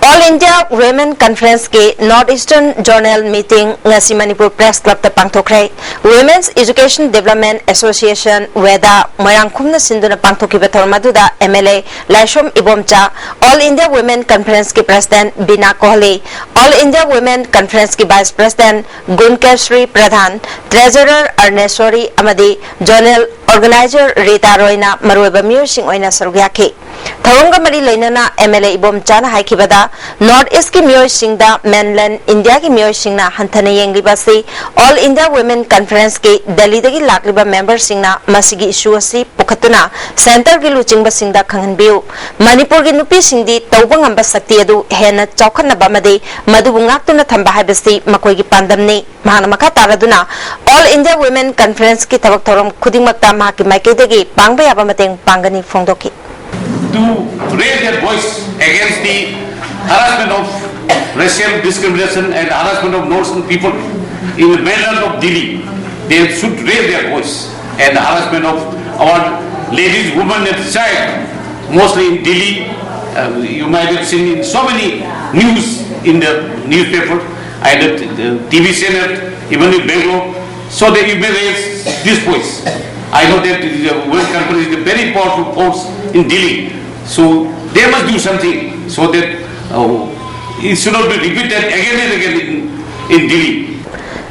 All India Women Conferenceꯀꯤ North Eastern Zonal Meeting ꯉꯁꯤ Manipur Press Clubꯇ ꯄꯥꯡꯊꯣꯛꯈ꯭ꯔꯦ꯫ Women's Education Development Association, ꯋꯦꯗꯥ, ꯃꯣꯏꯔꯥꯡꯈꯨꯝꯅ ꯁꯤꯟꯗꯨꯅ ꯄꯥꯡꯊꯣꯛꯈꯤꯕ ꯊꯧꯔꯝ ꯑꯗꯨꯗ MLA ꯂꯥꯏꯁ꯭ꯔꯝ Ibomcha, All India Women Conferenceꯀꯤ President ꯕꯤꯅꯥ Kohli, All India Women Conferenceꯀꯤ Vice President ꯒꯨꯟꯀꯦꯁ꯭ꯔꯤ ꯄ꯭ꯔꯙꯥꯟ, Treasurer ꯑꯔꯅꯦꯁ꯭ꯋꯔꯤ ꯑꯃꯗꯤ Zonal organizer ꯔꯤꯇꯥ ꯔꯣꯏꯅ ꯃꯔꯨꯑꯣꯏꯕ ꯃꯤꯑꯣꯏꯁꯤꯡ ꯑꯣꯏꯅ ꯁꯔꯨꯛ ꯌꯥꯈꯤ꯫ ꯊꯧꯔꯝꯒ ꯃꯔꯤ ꯂꯩꯅꯅ MLA ꯏꯕꯣꯝꯆꯥꯅ ꯍꯥꯏꯈꯤꯕꯗ, North East ꯀꯤ ꯃꯤꯑꯣꯏꯁꯤꯡꯗ mainland India ꯒꯤ ꯃꯤꯑꯣꯏꯁꯤꯡꯅ ꯍꯟꯊꯅ ꯌꯦꯡꯂꯤꯕ ꯑꯁꯤ All India Women Conference ꯀꯤ ꯗꯦꯜꯂꯤꯗꯒꯤ ꯂꯥꯛꯂꯤꯕ member ꯁꯤꯡꯅ ꯃꯁꯤꯒꯤ issue ꯑꯁꯤ ꯄꯨꯈꯠꯇꯨꯅ centre ꯒꯤ ꯂꯨꯆꯤꯡꯕꯁꯤꯡꯗ ꯈꯪꯍꯟꯕꯤꯌꯨ꯫ ꯃꯅꯤꯄꯨꯔꯒꯤ ꯅꯨꯄꯤꯁꯤꯡꯗꯤ ꯇꯧꯕ ꯉꯝꯕ ꯁꯛꯇꯤ ꯑꯗꯨ ꯍꯦꯟꯅ ꯆꯥꯎꯈꯠꯅꯕ ꯑꯃꯗꯤ ꯃꯗꯨꯕꯨ ꯉꯥꯛꯇꯨꯅ ꯊꯝꯕ ꯍꯥꯏꯕꯁꯤ ꯃꯈꯣꯏꯒꯤ ꯄꯥꯟꯗꯝꯅꯤ꯫ ꯃꯍꯥꯛꯅ ꯃꯈꯥ ꯇꯥꯔꯗꯨꯅ, All India Women Conference ꯀꯤ ꯊꯕꯛ ꯊꯧꯔꯝ ꯈꯨꯗꯤꯡꯃꯛꯇ ꯃꯍꯥꯛꯀꯤ ꯃꯥꯏꯀꯩꯗꯒꯤ ꯄꯥꯡꯕ ꯌꯥꯕ ꯃꯇꯦꯡ ꯄꯥꯡꯒꯅꯤ ꯐꯣꯡꯗꯣꯛꯈꯤ꯫ To raise their voice against the harassment of racial discrimination and harassment of Northern people in the mainland of Delhi. They should raise their voice and harassment of our ladies, women and child, mostly in Delhi. Uh, you might have seen in so many news in the newspaper and the, the T V channel, even in Bangalore. So that you may raise this voice. I know that the Women Conference is a very powerful force in Delhi. So they must do something so that uh, it should not be repeated again and again in, in Delhi.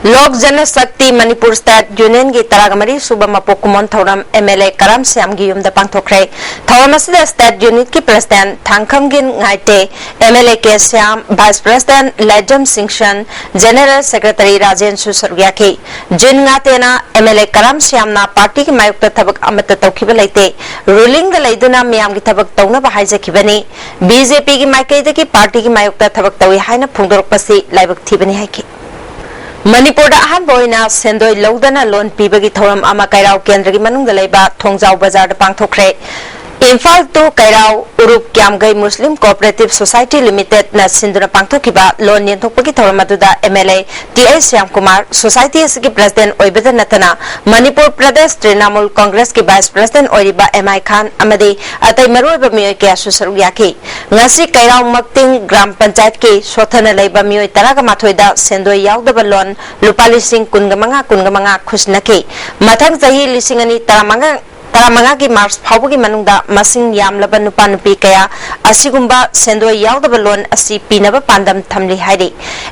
Lok Janashakti Manipur State Union ꯒꯤ ꯇꯔꯥꯒ ꯃꯔꯤ ꯁꯨꯕ ꯃꯄꯣꯛ ꯀꯨꯝꯑꯣꯟ ꯊꯧꯔꯝ MLA ꯀꯔꯥꯝ ꯁ꯭ꯌꯥꯝꯒꯤ ꯌꯨꯝꯗ ꯄꯥꯡꯊꯣꯛꯈ꯭ꯔꯦ꯫ ꯊꯧꯔꯝ ꯑꯁꯤꯗ state unit ꯀꯤ president ꯊꯥꯡꯈꯝꯒꯤꯟ ꯉꯥꯏꯇꯦ, MLA ꯀꯦ Shyam, vice president ꯂꯥꯏꯖꯝ ꯁꯤꯡꯁꯟ, general secretary ꯔꯥꯖꯦꯟꯁꯨ ꯁꯔꯨꯛ ꯌꯥꯈꯤ꯫ ꯖꯤꯟ ꯉꯥꯇꯦꯅ MLA ꯀꯔꯥꯝ ꯁ꯭ꯌꯥꯝꯅ party ꯒꯤ ꯃꯥꯌꯣꯛꯇ ꯊꯕꯛ ꯑꯃꯠꯇ ꯇꯧꯈꯤꯕ ꯂꯩꯇꯦ꯫ Ruling ꯗ ꯂꯩꯗꯨꯅ ꯃꯤꯌꯥꯝꯒꯤ ꯊꯕꯛ ꯇꯧꯅꯕ ꯍꯥꯏꯖꯈꯤꯕꯅꯤ꯫ BJP ꯒꯤ ꯃꯥꯏꯀꯩꯗꯒꯤ party ꯒꯤ ꯃꯥꯌꯣꯛꯇ ꯊꯕꯛ ꯇꯧꯏ ꯍꯥꯏꯅ ꯐꯣꯡꯗꯣꯔꯛꯄꯁꯤ ꯂꯥꯏꯕꯛ ꯊꯤꯕꯅꯤ ꯍꯥꯏꯈꯤ꯫ ꯃꯅꯤꯄꯨꯔꯗ ꯑꯍꯥꯟꯕ ꯑꯣꯏꯅ ꯁꯦꯟꯗꯣꯏ ꯂꯧꯗꯅ loan ꯄꯤꯕꯒꯤ ꯊꯧꯔꯝ ꯑꯃ ꯀꯩꯔꯥꯎ ꯀꯦꯟꯗ꯭ꯔꯒꯤ ꯃꯅꯨꯡꯗ ꯂꯩꯕ ꯊꯣꯡꯖꯥꯎ ꯕꯖꯥꯔꯗ ꯄꯥꯡꯊꯣꯛꯈ꯭ꯔꯦ꯫ Imphal to ꯀꯩꯔꯥꯎ ꯎꯔꯨꯞ ꯀ꯭ꯌꯥꯝꯒꯩ Muslim Cooperative Society Limited ꯅ ꯁꯤꯟꯗꯨꯅ ꯄꯥꯡꯊꯣꯛꯈꯤꯕ loan ꯌꯦꯟꯊꯣꯛꯄꯒꯤ ꯊꯧꯔꯝ ꯑꯗꯨꯗ MLA TA ꯁ꯭ꯌꯥꯝꯀꯨꯃꯥꯔ, society ꯑꯁꯤꯒꯤ president ꯑꯣꯏꯕꯗ ꯅꯠꯇꯅ ꯃꯅꯤꯄꯨꯔ ꯄ꯭ꯔꯗꯦꯁ ꯇ꯭ꯔꯤꯅꯥꯃꯨꯜ ꯀꯣꯡꯒ꯭ꯔꯦꯁꯀꯤ vice president ꯑꯣꯏꯔꯤꯕ M I ꯈꯥꯟ ꯑꯃꯗꯤ ꯑꯇꯩ ꯃꯔꯨꯑꯣꯏꯕ ꯃꯤꯑꯣꯏ ꯀꯌꯥꯁꯨ ꯁꯔꯨꯛ ꯌꯥꯈꯤ꯫ ꯉꯁꯤ ꯀꯩꯔꯥꯎ ꯃꯛꯇꯤꯡ ꯒ꯭ꯔꯥꯝ ꯄꯟꯆꯥꯌꯠꯀꯤ ꯁꯣꯠꯊꯅ ꯂꯩꯕ ꯃꯤꯑꯣꯏ ꯇꯔꯥꯒ ꯃꯥꯊꯣꯏꯗ ꯁꯦꯟꯗꯣꯏ ꯌꯥꯎꯗꯕ loan ꯂꯨꯄꯥ ꯂꯤꯁꯤꯡ ꯀꯨꯟꯒ ꯃꯉꯥ, ꯀꯨꯟꯒ ꯃꯉꯥ ꯈꯨꯠꯁꯤꯟꯅꯈꯤ꯫ ꯃꯊꯪ ꯆꯍꯤ ꯂꯤꯁꯤꯡ ꯑꯅꯤ ꯇꯔꯥꯃꯉꯥ ꯇꯔꯥꯃꯉꯥꯒꯤ ꯃꯥꯔꯆ ꯐꯥꯎꯕꯒꯤ ꯃꯅꯨꯡꯗ ꯃꯁꯤꯡ ꯌꯥꯝꯂꯕ ꯅꯨꯄꯥ ꯅꯨꯄꯤ ꯀꯌꯥ ꯑꯁꯤꯒꯨꯝꯕ ꯁꯦꯟꯗꯣꯏ ꯌꯥꯎꯗꯕ ꯂꯣꯟ ꯑꯁꯤ ꯄꯤꯅꯕ ꯄꯥꯟꯗꯝ ꯊꯝꯂꯤ ꯍꯥꯏꯔꯤ꯫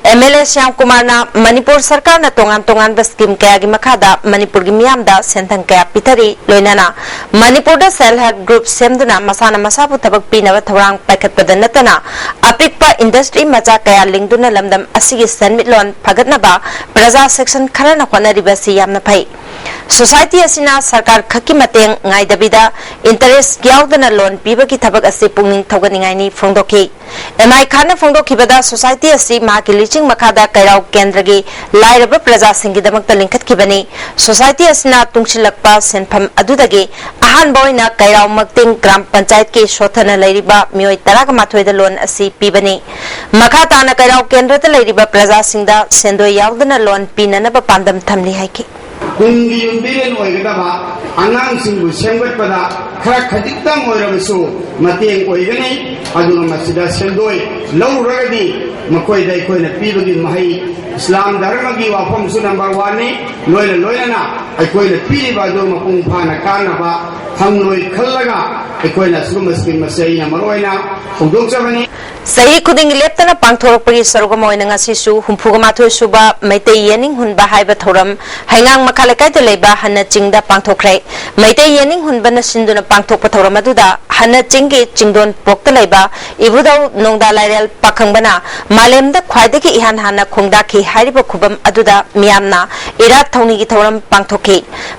ꯑꯦꯝ ꯑꯦꯜ ꯑꯦ ꯁ꯭ꯌꯥꯝ ꯀꯨꯃꯥꯔꯅ ꯃꯅꯤꯄꯨꯔ ꯁꯔꯀꯥꯔꯅ ꯇꯣꯉꯥꯟ ꯇꯣꯉꯥꯟꯕ ꯁ꯭ꯀꯤꯝ ꯀꯌꯥꯒꯤ ꯃꯈꯥꯗ ꯃꯅꯤꯄꯨꯔꯒꯤ ꯃꯤꯌꯥꯝꯗ ꯁꯦꯟꯊꯪ ꯀꯌꯥ ꯄꯤꯊꯔꯤ, ꯂꯣꯏꯅꯅ ꯃꯅꯤꯄꯨꯔꯗ ꯁꯦꯜꯐ ꯍꯦꯜꯞ ꯒ꯭ꯔꯨꯞ ꯁꯦꯝꯗꯨꯅ ꯃꯁꯥꯅ ꯃꯁꯥꯕꯨ ꯊꯕꯛ ꯄꯤꯅꯕ ꯊꯧꯔꯥꯡ ꯄꯥꯏꯈꯠꯄꯗ ꯅꯠꯇꯅ ꯑꯄꯤꯛꯄ ꯏꯟꯗꯁꯇ꯭ꯔꯤ ꯃꯆꯥ ꯀꯌꯥ ꯂꯤꯡꯗꯨꯅ ꯂꯝꯗꯝ ꯑꯁꯤꯒꯤ ꯁꯦꯟꯃꯤꯠꯂꯣꯟ ꯐꯒꯠꯅꯕ ꯄ꯭ꯔꯖꯥ ꯁꯦꯛꯁꯟ ꯈꯔꯅ ꯍꯣꯠꯅꯔꯤꯕ ꯑꯁꯤ ꯌꯥꯝꯅ ꯐꯩ꯫ ꯁꯣꯁꯥꯏꯇꯤ ꯑꯁꯤꯅ ꯁꯔꯀꯥꯔ ꯈꯛꯀꯤ ꯃꯇꯦꯡ ꯉꯥꯏꯗꯕꯤꯗ ꯏꯟꯇꯔꯦꯁ ꯌꯥꯎꯗꯅ ꯂꯣꯟ ꯄꯤꯕꯒꯤ ꯊꯕꯛ ꯑꯁꯤ ꯄꯨꯛꯅꯤꯡ ꯊꯧꯒꯠꯅꯤꯡꯉꯥꯏꯅꯤ ꯐꯣꯡꯗꯣꯛꯈꯤ꯫ ꯑꯦꯝ ꯑꯥꯏ ꯈꯥꯟꯅ ꯐꯣꯡꯗꯣꯛꯈꯤꯕꯗ ꯁꯣꯁꯥꯏꯇꯤ ꯑꯁꯤ ꯃꯍꯥꯛꯀꯤ ꯂꯤꯆꯤꯡ ꯃꯈꯥꯗ ꯀꯩꯔꯥꯎ ꯀꯦꯟꯗ꯭ꯔꯒꯤ ꯂꯥꯏꯔꯕ ꯄ꯭ꯔꯖꯥꯁꯤꯡꯒꯤꯗꯃꯛꯇ ꯂꯤꯡꯈꯠꯈꯤꯕꯅꯤ꯫ ꯁꯣꯁꯥꯏꯇꯤ ꯑꯁꯤꯅ ꯇꯨꯡꯁꯤꯜꯂꯛꯄ ꯁꯦꯟꯐꯝ ꯑꯗꯨꯗꯒꯤ ꯑꯍꯥꯟꯕ ꯑꯣꯏꯅ ꯀꯩꯔꯥꯎ ꯃꯛꯇꯤꯡ ꯒ꯭ꯔꯥꯝ ꯄꯟꯆꯥꯌꯠꯀꯤ ꯁꯣꯠꯊꯅ ꯂꯩꯔꯤꯕ ꯃꯤꯑꯣꯏ ꯇꯔꯥꯒ ꯃꯥꯊꯣꯏꯗ ꯂꯣꯟ ꯑꯁꯤ ꯄꯤꯕꯅꯤ꯫ ꯃꯈꯥ ꯇꯥꯅ ꯀꯩꯔꯥꯎ ꯀꯦꯟꯗ꯭ꯔꯗ ꯂꯩꯔꯤꯕ ꯄ꯭ꯔꯖꯥꯁꯤꯡꯗ ꯁꯦꯟꯗꯣꯏ ꯌꯥꯎꯗꯅ ꯂꯣꯟ ꯄꯤꯅꯅꯕ ꯄꯥꯟꯗꯝ ꯊꯝꯂꯤ ꯍꯥꯏꯈꯤ꯫ ꯇꯨꯡꯒꯤ ꯌꯨꯝꯕꯤꯔꯦꯟ ꯑꯣꯏꯒꯗꯕ ꯑꯉꯥꯡꯁꯤꯡꯕꯨ ꯁꯦꯝꯒꯠꯄꯗ ꯈꯔ ꯈꯖꯤꯛꯇꯪ ꯑꯣꯏꯔꯕꯁꯨ ꯃꯇꯦꯡ ꯑꯣꯏꯒꯅꯤ꯫ ꯑꯗꯨꯒ ꯃꯁꯤꯗ ꯁꯦꯟꯗꯣꯏ ꯂꯧꯔꯨꯔꯒꯗꯤ ꯃꯈꯣꯏꯗ ꯑꯩꯈꯣꯏꯅ ꯄꯤꯕꯒꯤ ꯃꯍꯩ, ꯏꯁꯂꯥꯝ ꯙꯔꯃꯒꯤ ꯋꯥꯐꯝꯁꯨ ꯅꯝꯕꯔ ꯋꯥꯟꯅꯤ꯫ ꯂꯣꯏꯅ ꯂꯣꯏꯅꯅ ꯑꯩꯈꯣꯏꯅ ꯄꯤꯔꯤꯕ ꯑꯗꯨ ꯃꯄꯨꯡ ꯐꯥꯅ ꯀꯥꯟꯅꯕ ꯐꯪꯂꯣꯏ ꯈꯜꯂꯒ ꯑꯩꯈꯣꯏꯅ ꯑꯁꯤꯒꯨꯝꯕ ꯁ꯭ꯀꯤꯝ ꯑꯁꯤ ꯑꯩꯅ ꯃꯔꯨꯑꯣꯏꯅ ꯍꯧꯗꯣꯛꯆꯕꯅꯤ꯫ ꯆꯍꯤ ꯈꯨꯗꯤꯡꯒꯤ ꯂꯦꯞꯇꯅ ꯄꯥꯡꯊꯣꯔꯛꯄꯒꯤ ꯁꯔꯨꯛ ꯑꯃ ꯑꯣꯏꯅ ꯉꯁꯤꯁꯨ ꯍꯨꯝꯐꯨꯒ ꯃꯥꯊꯣꯏ ꯁꯨꯕ ꯃꯩꯇꯩ ꯌꯦꯅꯤꯡ ꯍꯨꯟꯕ ꯍꯥꯏꯕ ꯊꯧꯔꯝ ꯍꯩꯉꯥꯡ ꯃꯈꯥ ꯂꯩꯀꯥꯏꯗ ꯂꯩꯕ ꯍꯟꯅ ꯆꯤꯡꯗ ꯄꯥꯡꯊꯣꯛꯈ꯭ꯔꯦ꯫ ꯃꯩꯇꯩ ꯌꯦꯅꯤꯡ ꯍꯨꯟꯕꯅ ꯁꯤꯟꯗꯨꯅ ꯄꯥꯡꯊꯣꯛꯄ ꯊꯧꯔꯝ ꯑꯗꯨꯗ ꯍꯟꯅ ꯆꯤꯡꯒꯤ ꯆꯤꯡꯗꯣꯟ ꯄꯣꯛꯇ ꯂꯩꯕ ꯏꯕꯨꯙꯧ ꯅꯣꯡꯗꯥ ꯂꯥꯏꯔꯦꯜ ꯄꯥꯈꯪꯕꯅ ꯃꯥꯂꯦꯝꯗ ꯈ꯭ꯋꯥꯏꯗꯒꯤ ꯏꯍꯥꯟ ꯍꯥꯟꯅ ꯈꯣꯡꯗꯥꯈꯤ ꯍꯥꯏꯔꯤꯕ ꯈꯨꯕꯝ ꯑꯗꯨꯗ ꯃꯤꯌꯥꯝꯅ ꯏꯔꯥꯠ ꯊꯧꯅꯤꯒꯤ ꯊꯧꯔꯝ ꯄꯥꯡꯊꯣꯛꯈꯤ꯫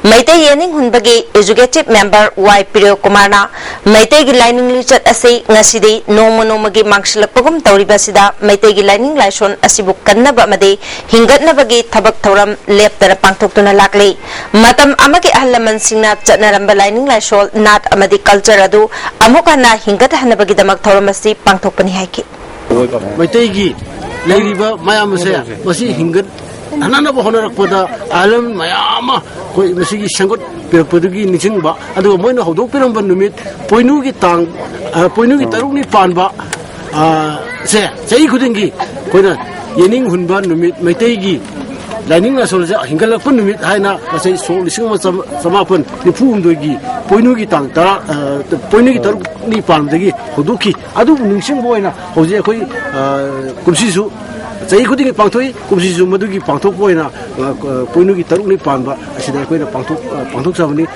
ꯃꯩꯇꯩ ꯌꯦꯅꯤꯡ ꯍꯨꯟꯕꯒꯤ ꯑꯦꯖꯨꯀꯦꯇꯤꯚ ꯃꯦꯝꯕꯔ ꯋꯥꯏ ꯄ꯭ꯔꯤꯌꯣ ꯀꯨꯃꯥꯔꯅ ꯃꯩꯇꯩꯒꯤ ꯂꯥꯏꯅꯤꯡ ꯂꯤꯆꯠ ꯑꯁꯤ ꯉꯁꯤꯗꯤ ꯅꯣꯡꯃ ꯅꯣꯡꯃꯒꯤ ꯃꯥꯡꯁꯤꯜꯂꯛꯄꯒꯨꯝ ꯇꯧꯔꯤꯕ ꯑꯁꯤꯗ ꯃꯩꯇꯩꯒꯤ ꯂꯥꯏꯅꯤꯡ ꯂꯥꯏꯁꯣꯟ ꯑꯁꯤꯕꯨ ꯀꯟꯅꯕ ꯑꯃꯗꯤ ꯍꯤꯡꯒꯠꯅꯕꯒꯤ ꯊꯕꯛ ꯊꯧꯔꯝ ꯂꯦꯞꯇꯅ ꯄꯥꯡꯊꯣꯛꯇꯨꯅ ꯂꯥꯛꯂꯤ꯫ ꯃꯇꯝ ꯑꯃꯒꯤ ꯑꯍꯜ ꯂꯃꯟꯁꯤꯡꯅ ꯆꯠꯅꯔꯝꯕ ꯂꯥꯏꯅꯤꯡ ꯂꯥꯏꯁꯣꯜ, ꯅꯥꯠ ꯑꯃꯗꯤ ꯀꯜꯆꯔ ꯑꯗꯨ ꯑꯃꯨꯛ ꯍꯟꯅ ꯍꯤꯡꯒꯠꯍꯟꯅꯕꯒꯤꯗꯃꯛ ꯊꯧꯔꯝ ꯑꯁꯤ ꯄꯥꯡꯊꯣꯛꯄꯅꯤ ꯍꯥꯏꯈꯤ꯫ ꯃꯩꯇꯩꯒꯤ ꯂꯩꯔꯤꯕ ꯃꯌꯥꯝ ꯑꯁꯦ ꯃꯁꯤ ꯍꯤꯡꯒꯠꯍꯟꯅꯕ ꯍꯣꯠꯅꯔꯛꯄꯗ ꯑꯍꯜ ꯂꯃꯟ ꯃꯌꯥꯝ ꯑꯃ ꯑꯩꯈꯣꯏ ꯃꯁꯤꯒꯤ ꯁꯦꯝꯒꯠꯄꯤꯔꯛꯄꯗꯨꯒꯤ ꯅꯤꯡꯁꯤꯡꯕ, ꯑꯗꯨꯒ ꯃꯣꯏꯅ ꯍꯧꯗꯣꯛꯄꯤꯔꯝꯕ ꯅꯨꯃꯤꯠ ꯄꯣꯏꯅꯨꯒꯤ ꯇꯥꯡ, ꯑ, ꯄꯣꯏꯅꯨꯒꯤ ꯇꯔꯨꯛꯅꯤ ꯄꯥꯟꯕ, ꯑ, ꯁꯦ ꯆꯍꯤ ꯈꯨꯗꯤꯡꯒꯤ ꯑꯩꯈꯣꯏꯅ ꯌꯦꯅꯤꯡ ꯍꯨꯟꯕ ꯅꯨꯃꯤꯠ, ꯃꯩꯇꯩꯒꯤ ꯂꯥꯏꯅꯤꯡ ꯂꯥꯏꯁꯣꯜꯁꯦ ꯍꯤꯡꯒꯠꯂꯛꯄ ꯅꯨꯃꯤꯠ ꯍꯥꯏꯅ ꯉꯁꯥꯏ ꯁꯣꯛ ꯂꯤꯁꯤꯡ ꯑꯃ ꯆꯥꯃꯥꯄꯟ ꯅꯤꯐꯨ ꯍꯨꯝꯗꯣꯏꯒꯤ ꯄꯣꯏꯅꯨꯒꯤ ꯇꯥꯡ ꯇꯔꯥ, ꯑ, ꯄꯣꯏꯅꯨꯒꯤ ꯇꯔꯨꯛꯅꯤ ꯄꯥꯟꯕꯗꯒꯤ ꯍꯧꯗꯣꯛꯈꯤ꯫ ꯑꯗꯨꯕꯨ ꯅꯤꯡꯁꯤꯡꯕ ꯑꯣꯏꯅ ꯍꯧꯖꯤꯛ ꯑꯩꯈꯣꯏ, ꯑ, ꯀꯨꯝꯁꯤꯁꯨ ꯆꯍꯤ ꯈꯨꯗꯤꯡꯒꯤ ꯄꯥꯡꯊꯣꯛꯏ꯫ ꯀꯨꯝꯁꯤꯁꯨ ꯃꯗꯨꯒꯤ ꯄꯥꯡꯊꯣꯛꯄ ꯑꯣꯏꯅ, ꯑ, ꯑ, ꯄꯣꯏꯅꯨꯒꯤ ꯇꯔꯨꯛꯅꯤ ꯄꯥꯟꯕ ꯑꯁꯤꯗ ꯑꯩꯈꯣꯏꯅ ꯄꯥꯡꯊꯣꯛ-, ꯑ, ꯄꯥꯡꯊꯣꯛꯆꯕꯅꯤ꯫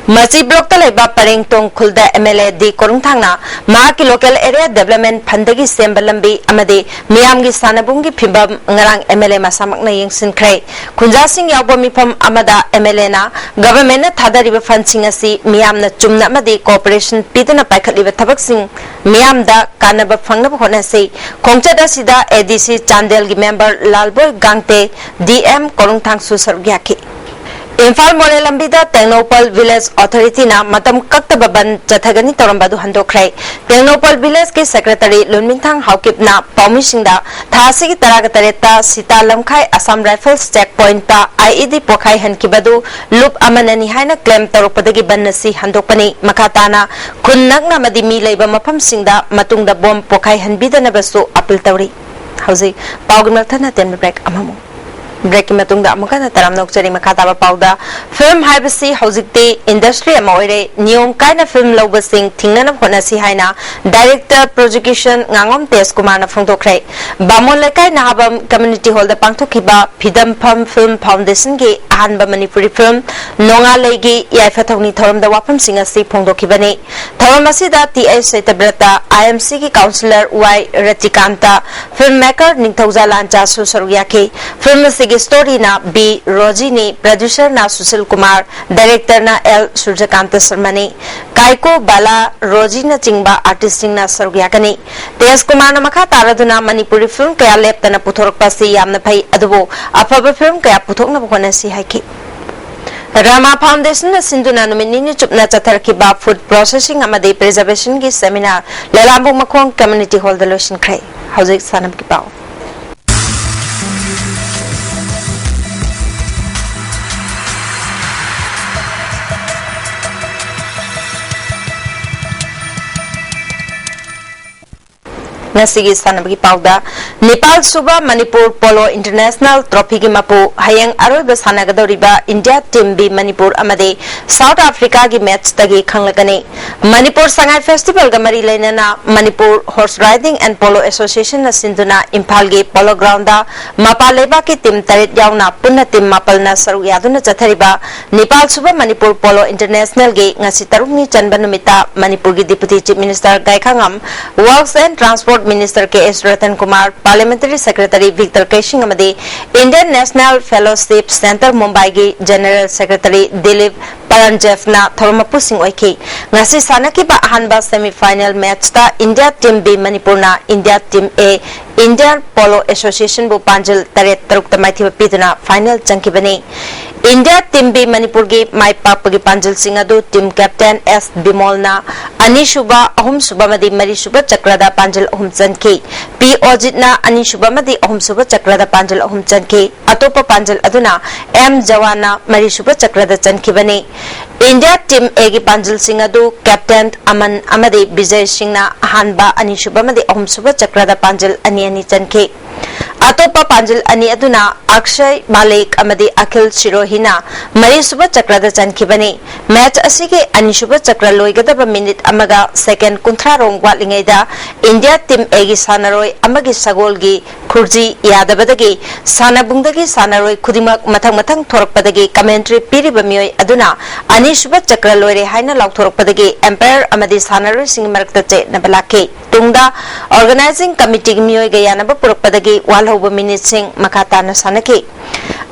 ꯃꯆꯤ ꯕ꯭ꯂꯣꯛꯇ ꯂꯩꯕ ꯄꯔꯦꯡꯇꯣꯡ ꯈꯨꯜꯗ ꯑꯦꯝ ꯑꯦꯜ ꯑꯦ ꯗꯤ ꯀꯣꯔꯨꯡꯊꯥꯡꯅ ꯃꯍꯥꯛꯀꯤ ꯂꯣꯀꯦꯜ ꯑꯦꯔꯤꯌꯥ ꯗꯦꯕꯂꯞꯃꯦꯟ ꯐꯟꯗꯒꯤ ꯁꯦꯝꯕ ꯂꯝꯕꯤ ꯑꯃꯗꯤ ꯃꯤꯌꯥꯝꯒꯤ ꯁꯥꯟꯅꯕꯨꯡꯒꯤ ꯐꯤꯕꯝ ꯉꯔꯥꯡ ꯑꯦꯝ ꯑꯦꯜ ꯑꯦ ꯃꯁꯥꯃꯛꯅ ꯌꯦꯡꯁꯤꯟꯈ꯭ꯔꯦ꯫ ꯈꯨꯟꯖꯥꯁꯤꯡ ꯌꯥꯎꯕ ꯃꯤꯐꯝ ꯑꯃꯗ ꯑꯦꯝ ꯑꯦꯜ ꯑꯦꯅ ꯒꯚꯔꯟꯃꯦꯟꯠꯅ ꯊꯥꯗꯔꯤꯕ ꯐꯟꯁꯤꯡ ꯑꯁꯤ ꯃꯤꯌꯥꯝꯅ ꯆꯨꯝꯅ ꯑꯃꯗꯤ ꯀꯣꯑꯣꯄꯔꯦꯁꯟ ꯄꯤꯗꯨꯅ ꯄꯥꯏꯈꯠꯂꯤꯕ ꯊꯕꯛꯁꯤꯡ ꯃꯤꯌꯥꯝꯗ ꯀꯥꯟꯅꯕ ꯐꯪꯅꯕ ꯍꯣꯠꯅꯁꯤ꯫ ꯈꯣꯡꯆꯠ ꯑꯁꯤꯗ ꯑꯦ ꯗꯤ ꯁꯤ ꯆꯥꯟꯗꯦꯜꯒꯤ ꯃꯦꯝꯕꯔ ꯂꯥꯜꯕꯣꯏ ꯒꯥꯡꯇꯦ, ꯗꯤ ꯑꯦꯝ ꯀꯣꯔꯨꯡꯊꯥꯡꯁꯨ ꯁꯔꯨꯛ ꯌꯥꯈꯤ꯫ ꯏꯝꯐꯥꯜ ꯃꯣꯔꯦ ꯂꯝꯕꯤꯗ ꯇꯦꯡꯅꯧꯄꯜ ꯚꯤꯂꯦꯖ ꯑꯣꯊꯣꯔꯤꯇꯤꯅ ꯃꯇꯝ ꯀꯛꯇꯕ ꯕꯟ ꯆꯠꯊꯒꯅꯤ ꯇꯧꯔꯝꯕ ꯑꯗꯨ ꯍꯟꯗꯣꯛꯈ꯭ꯔꯦ꯫ ꯇꯦꯡꯅꯧꯄꯜ ꯚꯤꯂꯦꯖꯀꯤ ꯁꯦꯀ꯭ꯔꯦꯇꯔꯤ ꯂꯨꯟꯃꯤꯡꯊꯥꯡ ꯍꯥꯎꯀꯤꯞꯅ ꯄꯥꯎꯃꯤꯁꯤꯡꯗ ꯊꯥ ꯑꯁꯤꯒꯤ ꯇꯔꯥꯒ ꯇꯔꯦꯠꯇ ꯁꯤꯇꯥ ꯂꯝꯈꯥꯏ ꯑꯁꯥꯝ ꯔꯥꯏꯐꯜꯁ ꯆꯦꯛ ꯄꯣꯏꯟꯠꯇ ꯑꯥꯏ ꯏ ꯗꯤ ꯄꯣꯈꯥꯏꯍꯟꯈꯤꯕ ꯑꯗꯨ ꯂꯨꯞ ꯑꯃꯅꯅꯤ ꯍꯥꯏꯅ ꯀ꯭ꯂꯦꯝ ꯇꯧꯔꯛꯄꯗꯒꯤ ꯕꯟ ꯑꯁꯤ ꯍꯟꯗꯣꯛꯄꯅꯤ꯫ ꯃꯈꯥ ꯇꯥꯅ ꯈꯨꯟ ꯅꯛꯅ ꯑꯃꯗꯤ ꯃꯤ ꯂꯩꯕ ꯃꯐꯝꯁꯤꯡꯗ ꯃꯇꯨꯡꯗ ꯕꯣꯝ ꯄꯣꯈꯥꯏꯍꯟꯕꯤꯗꯅꯕꯁꯨ ꯑꯄꯤꯜ ꯇꯧꯔꯤ꯫ ꯍꯧꯖꯤꯛ ꯄꯥꯎꯒꯤ ꯃꯊꯪ ꯑꯇꯦꯟꯕ ꯕ꯭ꯔꯦꯛ ꯑꯃꯃꯨꯛ꯫ ꯕ꯭ꯔꯦꯛꯀꯤ ꯃꯇꯨꯡꯗ ꯑꯃꯨꯛ ꯍꯟꯅ ꯇꯔꯥꯝꯅ ꯑꯣꯛꯆꯔꯤ꯫ ꯃꯈꯥ ꯇꯥꯕ ꯄꯥꯎꯗ, ꯐꯤꯜꯝ ꯍꯥꯏꯕꯁꯤ ꯍꯧꯖꯤꯛꯇꯤ ꯏꯟꯗꯁꯇ꯭ꯔꯤ ꯑꯃ ꯑꯣꯏꯔꯦ꯫ ꯅꯤꯌꯣꯝ ꯀꯥꯏꯅ ꯐꯤꯜꯝ ꯂꯧꯕꯁꯤꯡ ꯊꯤꯡꯅꯅꯕ ꯍꯣꯠꯅꯁꯤ ꯍꯥꯏꯅ ꯗꯥꯏꯔꯦꯛꯇꯔ ꯄ꯭ꯔꯣꯁꯤꯀ꯭ꯌꯨꯁꯟ ꯉꯥꯉꯣꯝ ꯇꯦꯖꯀꯨꯃꯥꯔꯅ ꯐꯣꯡꯗꯣꯛꯈ꯭ꯔꯦ꯫ ꯕꯥꯃꯣꯟ ꯂꯩꯀꯥꯏ ꯅꯍꯥꯕꯝ ꯀꯝꯃ꯭ꯌꯨꯅꯤꯇꯤ ꯍꯣꯜꯗ ꯄꯥꯡꯊꯣꯛꯈꯤꯕ ꯐꯤꯗꯝꯐꯝ ꯐꯤꯜꯝ ꯐꯥꯎꯟꯗꯦꯁꯟꯒꯤ ꯑꯍꯥꯟꯕ ꯃꯅꯤꯄꯨꯔꯤ ꯐꯤꯜꯝ ꯅꯣꯡꯉꯥꯜꯂꯩꯒꯤ ꯌꯥꯏꯐ ꯊꯧꯅꯤ ꯊꯧꯔꯝꯗ ꯋꯥꯐꯝꯁꯤꯡ ꯑꯁꯤ ꯐꯣꯡꯗꯣꯛꯈꯤꯕꯅꯤ꯫ ꯊꯧꯔꯝ ꯑꯁꯤꯗ ꯇꯤ ꯑꯩꯆ ꯁꯇ꯭ꯌꯕ꯭ꯔꯇ, ꯑꯥꯏ ꯑꯦꯝ ꯁꯤꯒꯤ ꯀꯥꯎꯟꯁꯤꯂꯔ ꯋꯥꯏ ꯔꯆꯤꯀꯥꯟꯇ, ꯐꯤꯜꯝ ꯃꯦꯀꯔ ꯅꯤꯡꯊꯧꯖꯥ ꯂꯥꯟꯆꯥꯁꯨ ꯁꯔꯨꯛ ꯌꯥꯈꯤ꯫ ꯐꯤꯜꯝ ꯑꯁꯤꯒꯤ ꯁ꯭ꯇꯣꯔꯤꯅ ꯕꯤ ꯔꯣꯖꯤꯅꯤ, ꯄ꯭ꯔꯗ꯭ꯌꯨꯁꯔꯅ ꯁꯨꯁꯤꯜ ꯀꯨꯃꯥꯔ, ꯗꯥꯏꯔꯦꯛꯇꯔꯅ ꯑꯦꯜ ꯁꯨꯔꯖꯀꯥꯟꯇ ꯁꯔꯃꯅꯤ꯫ ꯀꯥꯏꯀꯣ, ꯕꯥꯂꯥ, ꯔꯣꯖꯤꯅꯆꯤꯡꯕ ꯑꯥꯔꯇꯤꯁꯁꯤꯡꯅ ꯁꯔꯨꯛ ꯌꯥꯒꯅꯤ꯫ ꯇꯦꯖ ꯀꯨꯃꯥꯔꯅ ꯃꯈꯥ ꯇꯥꯔꯗꯨꯅ ꯃꯅꯤꯄꯨꯔꯤ ꯐꯤꯜꯝ ꯀꯌꯥ ꯂꯦꯞꯇꯅ ꯄꯨꯊꯣꯔꯛꯄ ꯑꯁꯤ ꯌꯥꯝꯅ ꯐꯩ, ꯑꯗꯨꯕꯨ ꯑꯐꯕ ꯐꯤꯜꯝ ꯀꯌꯥ ꯄꯨꯊꯣꯛꯅꯕ ꯍꯣꯠꯅꯁꯤ ꯍꯥꯏꯈꯤ꯫ ꯔꯃꯥ ꯐꯥꯎꯟꯗꯦꯁꯟꯅ ꯁꯤꯟꯗꯨꯅ ꯅꯨꯃꯤꯠ ꯅꯤꯅꯤ ꯆꯨꯞꯅ ꯆꯠꯊꯔꯛꯈꯤꯕ ꯐꯨꯗ ꯄ꯭ꯔꯣꯁꯦꯁꯤꯡ ꯑꯃꯗꯤ ꯄ꯭ꯔꯤꯖꯔꯕꯦꯁꯟꯒꯤ ꯁꯦꯃꯤꯅꯥꯔ ꯂꯩꯂꯥꯝꯕꯨꯡ ꯃꯈꯣꯡ ꯀꯝꯃ꯭ꯌꯨꯅꯤꯇꯤ ꯍꯣꯜꯗ ꯂꯣꯏꯁꯤꯟꯈ꯭ꯔꯦ꯫ ꯍꯧꯖꯤꯛ ꯁꯥꯟꯅꯕꯒꯤ ꯄꯥꯎ꯫ ꯉꯁꯤꯒꯤ ꯁꯥꯟꯅꯕꯒꯤ ꯄꯥꯎꯗ, ꯅꯤꯄꯥꯜ ꯁꯨꯕ ꯃꯅꯤꯄꯨꯔ ꯄꯣꯂꯣ ꯏꯟꯇꯔꯅꯦꯁꯅꯦꯜ ꯇ꯭ꯔꯣꯐꯤꯒꯤ ꯃꯄꯨ ꯍꯌꯦꯡ ꯑꯔꯣꯏꯕ ꯁꯥꯟꯅꯒꯗꯧꯔꯤꯕ ꯏꯟꯗꯤꯌꯥ ꯇꯤꯝ ꯕꯤ ꯃꯅꯤꯄꯨꯔ ꯑꯃꯗꯤ ꯁꯥꯎꯠ ꯑꯐ꯭ꯔꯤꯀꯥꯒꯤ ꯃꯦꯠꯆꯇꯒꯤ ꯈꯪꯂꯛꯀꯅꯤ꯫ ꯃꯅꯤꯄꯨꯔ ꯁꯉꯥꯏ ꯐꯦꯁꯇꯤꯚꯦꯜꯒ ꯃꯔꯤ ꯂꯩꯅꯅ Manipur horse riding and polo ꯑꯦꯁꯣꯁꯤꯌꯦꯁꯟꯅ ꯁꯤꯟꯗꯨꯅ ꯏꯝꯐꯥꯜꯒꯤ ꯄꯣꯂꯣ ꯒ꯭ꯔꯥꯎꯟꯗ ꯃꯄꯥꯟ ꯂꯩꯕꯥꯛꯀꯤ ꯇꯤꯝ ꯇꯔꯦꯠ ꯌꯥꯎꯅ ꯄꯨꯟꯅ ꯇꯤꯝ ꯃꯥꯄꯜꯅ ꯁꯔꯨꯛ ꯌꯥꯗꯨꯅ ꯆꯠꯊꯔꯤꯕ ꯅꯤꯄꯥꯜ ꯁꯨꯕ ꯃꯅꯤꯄꯨꯔ ꯄꯣꯂꯣ ꯏꯟꯇꯔꯅꯦꯁꯅꯦꯜꯒꯤ ꯉꯁꯤ ꯇꯔꯨꯛꯅꯤ ꯆꯟꯕ ꯅꯨꯃꯤꯠꯇ ꯃꯅꯤꯄꯨꯔꯒꯤ deputy chief minister Gaikhangam, Works and Transport Minister K S Ratan Kumar, Parliamentary Secretary Victor ꯀꯦꯁꯤꯡ ꯑꯃꯗꯤ Indian National Fellowship Centre ꯃꯨꯝꯕꯥꯏꯒꯤ General Secretary ꯗꯤꯂꯤꯞ ꯄꯔꯟꯖꯦꯐꯅ ꯊꯧꯔꯝ ꯃꯄꯨꯁꯤꯡ ꯑꯣꯏꯈꯤ꯫ ꯉꯁꯤ ꯁꯥꯟꯅꯈꯤꯕ ꯑꯍꯥꯟꯕ semi final ꯃꯦꯠꯆꯇ ꯏꯟꯗꯤꯌꯥ ꯇꯤꯝ ꯕꯤ ꯃꯅꯤꯄꯨꯔꯅ India team A India polo ꯑꯦꯁꯣꯁꯤꯌꯦꯁꯟꯕꯨ ꯄꯥꯟꯖꯤꯜ ꯇꯔꯦꯠ ꯇꯔꯨꯛꯇ ꯃꯥꯏꯊꯤꯕ ꯄꯤꯗꯨꯅ ꯐꯥꯏꯅꯦꯜ ꯆꯪꯈꯤꯕꯅꯤ꯫ ꯏꯟꯗꯤꯌꯥ ꯇꯤꯝ ꯕꯤ ꯃꯅꯤꯄꯨꯔꯒꯤ ꯃꯥꯏ ꯄꯥꯛꯄꯒꯤ ꯄꯥꯟꯖꯤꯜꯁꯤꯡ ꯑꯗꯨ ꯇꯤꯝ ꯀꯦꯞꯇꯦꯟ ꯑꯦꯁ ꯕꯤꯃꯣꯜꯅ ꯑꯅꯤꯁꯨꯕ, ꯑꯍꯨꯝꯁꯨꯕ ꯑꯃꯗꯤ ꯃꯔꯤꯁꯨꯕ ꯆꯀ꯭ꯔꯗ ꯄꯥꯟꯖꯤꯜ ꯑꯍꯨꯝ ꯆꯟꯈꯤ꯫ ꯄꯤ ꯑꯣꯖꯤꯠꯅ ꯑꯅꯤꯁꯨꯕ ꯑꯃꯗꯤ ꯑꯍꯨꯝꯁꯨꯕ ꯆꯀ꯭ꯔꯗ ꯄꯥꯟꯖꯤꯜ ꯑꯍꯨꯝ ꯆꯟꯈꯤ꯫ ꯑꯇꯣꯞꯄ ꯄꯥꯟꯖꯤꯜ ꯑꯗꯨꯅ ꯑꯦꯝ ꯖꯋꯥꯟꯅ ꯃꯔꯤꯁꯨꯕ ꯆꯀ꯭ꯔꯗ ꯆꯟꯈꯤꯕꯅꯤ꯫ ꯏꯟꯗꯤꯌꯥ ꯇꯤꯝ ꯑꯦꯒꯤ ꯄꯥꯟꯖꯤꯜꯁꯤꯡ ꯑꯗꯨ ꯀꯦꯞꯇꯦꯟ ꯑꯃꯟ ꯑꯃꯗꯤ ꯕꯤꯖꯌ ꯁꯤꯡꯅ ꯑꯍꯥꯟꯕ, ꯑꯅꯤꯁꯨꯕ ꯑꯃꯗꯤ ꯑꯍꯨꯝꯁꯨꯕ ꯆꯀ꯭ꯔꯗ ꯄꯥꯟꯖꯤꯜ ꯑꯅꯤ ꯑꯅꯤ ꯆꯟꯈꯤ꯫ ꯑꯇꯣꯞꯄ ꯄꯥꯟꯖꯤꯜ ꯑꯅꯤ ꯑꯗꯨꯅ ꯑꯛꯁꯌ ꯃꯥꯂꯤꯛ ꯑꯃꯗꯤ ꯑꯈꯤꯜ ꯁꯤꯔꯣꯍꯤꯅ ꯃꯔꯤꯁꯨꯕ ꯆꯀ꯭ꯔꯗ ꯆꯟꯈꯤꯕꯅꯤ꯫ ꯃꯦꯆ ꯑꯁꯤꯒꯤ ꯑꯅꯤꯁꯨꯕ ꯆꯀ꯭ꯔ ꯂꯣꯏꯒꯗꯕ ꯃꯤꯅꯤꯠ ꯑꯃꯒ ꯁꯦꯀꯦꯟ ꯀꯨꯟꯊ꯭ꯔꯥ ꯔꯣꯝ ꯋꯥꯠꯂꯤꯉꯩꯗ ꯏꯟꯗꯤꯌꯥ ꯇꯤꯝ ꯑꯦꯒꯤ ꯁꯥꯟꯅꯔꯣꯏ ꯑꯃꯒꯤ ꯁꯒꯣꯜꯒꯤ ꯈꯨꯔꯖꯤ ꯌꯥꯗꯕꯗꯒꯤ ꯁꯥꯟꯅꯕꯨꯡꯗꯒꯤ ꯁꯥꯟꯅꯔꯣꯏ ꯈꯨꯗꯤꯡꯃꯛ ꯃꯊꯪ ꯃꯊꯪ ꯊꯣꯔꯛꯄꯗꯒꯤ ꯀꯃꯦꯟꯇ꯭ꯔꯤ ꯄꯤꯔꯤꯕ ꯃꯤꯑꯣꯏ ꯑꯗꯨꯅ ꯑꯅꯤꯁꯨꯕ ꯆꯀ꯭ꯔ ꯂꯣꯏꯔꯦ ꯍꯥꯏꯅ ꯂꯥꯎꯊꯣꯔꯛꯄꯗꯒꯤ ꯑꯝꯄꯥꯌꯔ ꯑꯃꯗꯤ ꯁꯥꯟꯅꯔꯣꯏꯁꯤꯡꯒꯤ ꯃꯔꯛꯇ ꯆꯌꯦꯠꯅꯕ ꯂꯥꯛꯈꯤ꯫ ꯇꯨꯡꯗ ꯑꯣꯔꯒꯅꯥꯏꯖꯤꯡ ꯀꯃꯤꯇꯤꯒꯤ ꯃꯤꯑꯣꯏꯒ ꯌꯥꯅꯕ ꯄꯨꯔꯛꯄꯗꯒꯤ ꯋꯥꯜꯍꯧꯕ ꯃꯤꯅꯤꯠꯁꯤꯡ ꯃꯈꯥ ꯇꯥꯅ ꯁꯥꯟꯅꯈꯤ꯫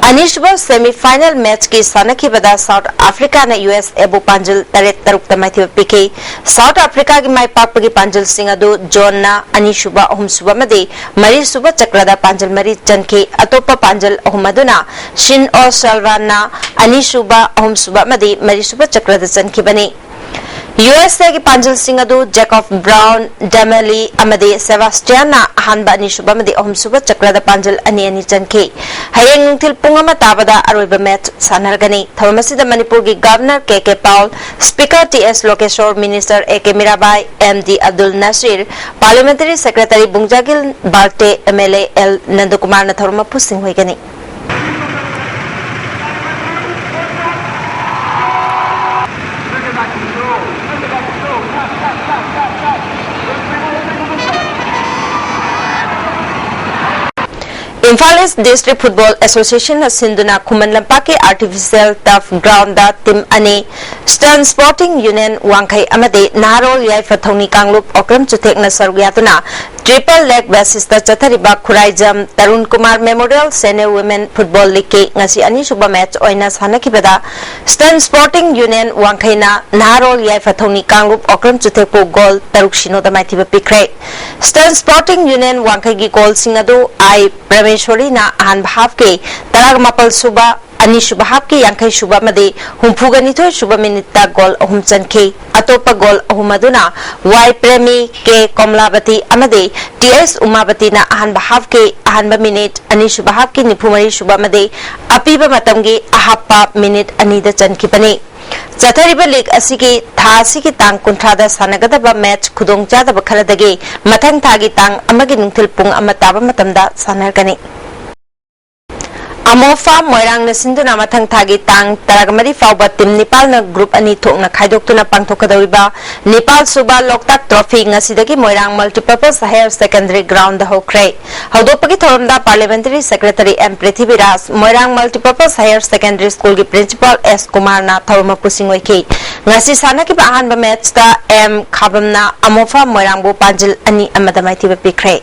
ꯑꯅꯤꯁꯨꯕ semi final ꯃꯦꯆꯀꯤ ꯁꯥꯟꯅꯈꯤꯕꯗ ꯁꯥꯎꯠ ꯑꯐ꯭ꯔꯤꯀꯥꯅ ꯌꯨ ꯑꯦꯁ ꯑꯦꯕꯨ ꯄꯥꯟꯖꯤꯜ ꯇꯔꯦꯠ ꯇꯔꯨꯛꯇ ꯃꯥꯏꯊꯤꯕ ꯄꯤꯈꯤ꯫ ꯁꯥꯎꯠ ꯑꯐ꯭ꯔꯤꯀꯥꯒꯤ ꯃꯥꯏ ꯄꯥꯛꯄꯒꯤ ꯄꯥꯟꯖꯤꯜꯁꯤꯡ ꯑꯗꯨ ꯖꯣꯟꯅ ꯑꯅꯤꯁꯨꯕ, ꯑꯍꯨꯝꯁꯨꯕ ꯑꯃꯗꯤ ꯃꯔꯤꯁꯨꯕ ꯆꯀ꯭ꯔꯗ ꯄꯥꯟꯖꯤꯜ ꯃꯔꯤ ꯆꯟꯈꯤ꯫ ꯑꯇꯣꯞꯄ ꯄꯥꯟꯖꯤꯜ ꯑꯍꯨꯝ ꯑꯗꯨꯅ ꯁꯤꯟ ꯑꯣ ꯁꯦꯜꯚꯥꯟꯅ ꯑꯅꯤꯁꯨꯕ, ꯑꯍꯨꯝꯁꯨꯕ ꯑꯃꯗꯤ ꯃꯔꯤꯁꯨꯕ ꯆꯀ꯭ꯔꯗ ꯆꯟꯈꯤꯕꯅꯤ꯫ ꯌꯨ ꯑꯦꯁ ꯑꯦꯒꯤ ꯄꯥꯟꯖꯜꯁꯤꯡ ꯑꯗꯨ ꯖꯦꯀꯣꯕ ꯕ꯭ꯔꯥꯎꯟ, ꯗꯦꯃꯦꯂꯤ ꯑꯃꯗꯤ ꯁꯦꯕꯥꯁꯇꯤꯌꯥꯟꯅ ꯑꯍꯥꯟꯕ, ꯑꯅꯤꯁꯨꯕ ꯑꯃꯗꯤ ꯑꯍꯨꯝꯁꯨꯕ ꯆꯀ꯭ꯔꯗ ꯄꯥꯟꯖꯜ ꯑꯅꯤ ꯑꯅꯤ ꯆꯟꯈꯤ꯫ ꯍꯌꯦꯡ ꯅꯨꯡꯊꯤꯜ ꯄꯨꯡ ꯑꯃ ꯇꯥꯕꯗ ꯑꯔꯣꯏꯕ ꯃꯦꯆ ꯁꯥꯟꯅꯔꯒꯅꯤ꯫ ꯊꯧꯔꯝ ꯑꯁꯤꯗ ꯃꯅꯤꯄꯨꯔꯒꯤ governor K K Paul, speaker T S Lokeshwar, minister A K Mirabai, M D Abdul Nasir, parliamentary secretary ꯕꯨꯡꯖꯥꯒꯤꯜ Valte, M L A L ꯅꯟꯗꯀꯨꯃꯥꯔꯅ ꯊꯧꯔꯝ ꯃꯄꯨ ꯁꯤꯡ ꯑꯣꯏꯒꯅꯤ꯫ ꯏꯝꯐꯥꯜ ꯏꯁ ꯗꯤꯁꯇ꯭ꯔꯤꯛ ꯐꯨꯠꯕꯣꯜ ꯑꯦꯁꯣꯁꯤꯌꯦꯁꯟꯅ ꯁꯤꯟꯗꯨꯅ ꯈꯨꯃꯟ ꯂꯝꯄꯥꯛꯀꯤ ꯑꯥꯔꯇꯤꯐꯤꯁꯤꯌꯦꯜ ꯇꯔꯐ ꯒ꯭ꯔꯥꯎꯟꯗ ꯇꯤꯝ ꯑꯅꯤ, ꯏꯁꯇꯔꯟ ꯁ꯭ꯄꯣꯔꯇꯤꯡ ꯌꯨꯅꯤꯌꯟ ꯋꯥꯡꯈꯩ ꯑꯃꯗꯤ ꯅꯍꯥꯔꯣꯜ ꯌꯥꯏꯐ ꯊꯧꯅꯤ ꯀꯥꯡꯂꯨꯞ ꯑꯣꯀ꯭ꯔꯝ ꯆꯨꯊꯦꯛꯅ ꯁꯔꯨꯛ ꯌꯥꯗꯨꯅ ꯇ꯭ꯔꯤꯄꯜ ꯂꯦꯒ ꯕꯦꯁꯤꯁꯇ ꯆꯠꯊꯔꯤꯕ Khuraijam Tarun Kumar memorial senior women football ꯂꯤꯒꯀꯤ ꯉꯁꯤ ꯑꯅꯤꯁꯨꯕ ꯃꯦꯆ ꯑꯣꯏꯅ ꯁꯥꯟꯅꯈꯤꯕꯗ ꯏꯁꯇꯔꯟ ꯁ꯭ꯄꯣꯔꯇꯤꯡ ꯌꯨꯅꯤꯌꯟ ꯋꯥꯡꯈꯩꯅ ꯅꯍꯥꯔꯣꯜ ꯌꯥꯏꯐ ꯊꯧꯅꯤ ꯀꯥꯡꯂꯨꯞ ꯑꯣꯀ꯭ꯔꯝ ꯆꯨꯊꯦꯛꯄꯨ ꯒꯣꯜ ꯇꯔꯨꯛ ꯁꯤꯅꯣꯗ ꯃꯥꯏꯊꯤꯕ ꯄꯤꯈ꯭ꯔꯦ꯫ ꯏꯁꯇꯔꯟ ꯁ꯭ꯄꯣꯔꯇꯤꯡ ꯌꯨꯅꯤꯌꯟ ꯋꯥꯡꯈꯩꯒꯤ ꯒꯣꯜꯁꯤꯡ ꯑꯗꯨ ꯑꯥꯏ ꯄ꯭ꯔꯃꯦꯁꯣꯔꯤꯅ ꯑꯍꯥꯟꯕ ꯍꯥꯐꯀꯤ ꯇꯔꯥꯃꯥꯄꯜ ꯁꯨꯕ, ꯑꯅꯤꯁꯨꯕ ꯍꯥꯐꯀꯤ ꯌꯥꯡꯈꯩ ꯁꯨꯕ ꯑꯃꯗꯤ ꯍꯨꯝꯐꯨꯒ ꯅꯤꯊꯣꯏ ꯁꯨꯕ ꯃꯤꯅꯤꯠꯇ ꯒꯣꯜ ꯑꯍꯨꯝ ꯆꯟꯈꯤ꯫ ꯑꯇꯣꯞꯄ ꯒꯣꯜ ꯑꯍꯨꯝ ꯑꯗꯨꯅ ꯋꯥꯏ ꯄ꯭ꯔꯦꯃꯤ, ꯀꯦ ꯀꯣꯝꯂꯥꯕꯇꯤ ꯑꯃꯗꯤ ꯇꯤ ꯑꯦꯁ ꯎꯃꯥꯕꯇꯤꯅ ꯑꯍꯥꯟꯕ ꯍꯥꯐꯀꯤ ꯑꯍꯥꯟꯕ ꯃꯤꯅꯤꯠ, ꯑꯅꯤꯁꯨꯕ ꯍꯥꯐꯀꯤ ꯅꯤꯐꯨ ꯃꯔꯤ ꯁꯨꯕ ꯑꯃꯗꯤ ꯑꯄꯤꯕ ꯃꯇꯝꯒꯤ ꯑꯍꯥꯞꯄ ꯃꯤꯅꯤꯠ ꯑꯅꯤꯗ ꯆꯟꯈꯤꯕꯅꯤ꯫ ꯆꯠꯊꯔꯤꯕ ꯂꯤꯒ ꯑꯁꯤꯒꯤ ꯊꯥ ꯑꯁꯤꯒꯤ ꯇꯥꯡ ꯀꯨꯟꯊ꯭ꯔꯥꯗ ꯁꯥꯟꯅꯒꯗꯕ ꯃꯦꯆ ꯈꯨꯗꯣꯡꯆꯥꯗꯕ ꯈꯔꯗꯒꯤ ꯃꯊꯪ ꯊꯥꯒꯤ ꯇꯥꯡ ꯑꯃꯒꯤ ꯅꯨꯡꯊꯤꯜ ꯄꯨꯡ ꯑꯃ ꯇꯥꯕ ꯃꯇꯝꯗ ꯁꯥꯟꯅꯔꯒꯅꯤ꯫ ꯑꯃꯣꯐꯥ ꯃꯣꯏꯔꯥꯡꯅ ꯁꯤꯟꯗꯨꯅ ꯃꯊꯪ ꯊꯥꯒꯤ ꯇꯥꯡ ꯇꯔꯥꯃꯔꯤ ꯐꯥꯎꯕ ꯇꯤꯝ ꯅꯤꯄꯥꯜꯅ ꯒ꯭ꯔꯨꯞ ꯑꯅꯤ ꯊꯣꯛꯅ ꯈꯥꯏꯗꯣꯛꯇꯨꯅ ꯄꯥꯡꯊꯣꯛꯀꯗꯧꯔꯤꯕ ꯅꯤꯄꯥꯜ ꯁꯨꯕ ꯂꯣꯛꯇꯥꯛ ꯇ꯭ꯔꯣꯐꯤ ꯉꯁꯤꯗꯒꯤ ꯃꯣꯏꯔꯥꯡ ꯃꯜꯇꯤꯄꯔꯄꯁ ꯍꯥꯌꯔ ꯁꯦꯀꯦꯟꯗꯔꯤ ꯒ꯭ꯔꯥꯎꯟꯗ ꯍꯧꯈ꯭ꯔꯦ꯫ ꯍꯧꯗꯣꯛꯄꯒꯤ ꯊꯧꯔꯝꯗ ꯄꯥꯔꯂꯤꯌꯥꯃꯦꯟꯇꯔꯤ ꯁꯦꯀ꯭ꯔꯦꯇꯔꯤ ꯑꯦꯝ ꯄ꯭ꯔꯤꯊꯤꯕꯤꯔꯥꯖ, ꯃꯣꯏꯔꯥꯡ ꯃꯜꯇꯤꯄꯔꯄꯁ ꯍꯥꯌꯔ ꯁꯦꯀꯦꯟꯗꯔꯤ ꯁ꯭ꯀꯨꯜꯒꯤ ꯄ꯭ꯔꯤꯟꯁꯤꯄꯥꯜ ꯑꯦꯁ ꯀꯨꯃꯥꯔꯅ ꯊꯧꯔꯝ ꯃꯄꯨꯁꯤꯡ ꯑꯣꯏꯈꯤ꯫ ꯉꯁꯤ ꯁꯥꯟꯅꯈꯤꯕ ꯑꯍꯥꯟꯕ ꯃꯦꯆꯇ ꯑꯦꯝ ꯈꯥꯕꯝꯅ ꯑꯃꯣꯐꯥ ꯃꯣꯏꯔꯥꯡꯕꯨ ꯄꯥꯟꯖꯤꯜ ꯑꯅꯤ ꯑꯃꯗ ꯃꯥꯏꯊꯤꯕ ꯄꯤꯈ꯭ꯔꯦ꯫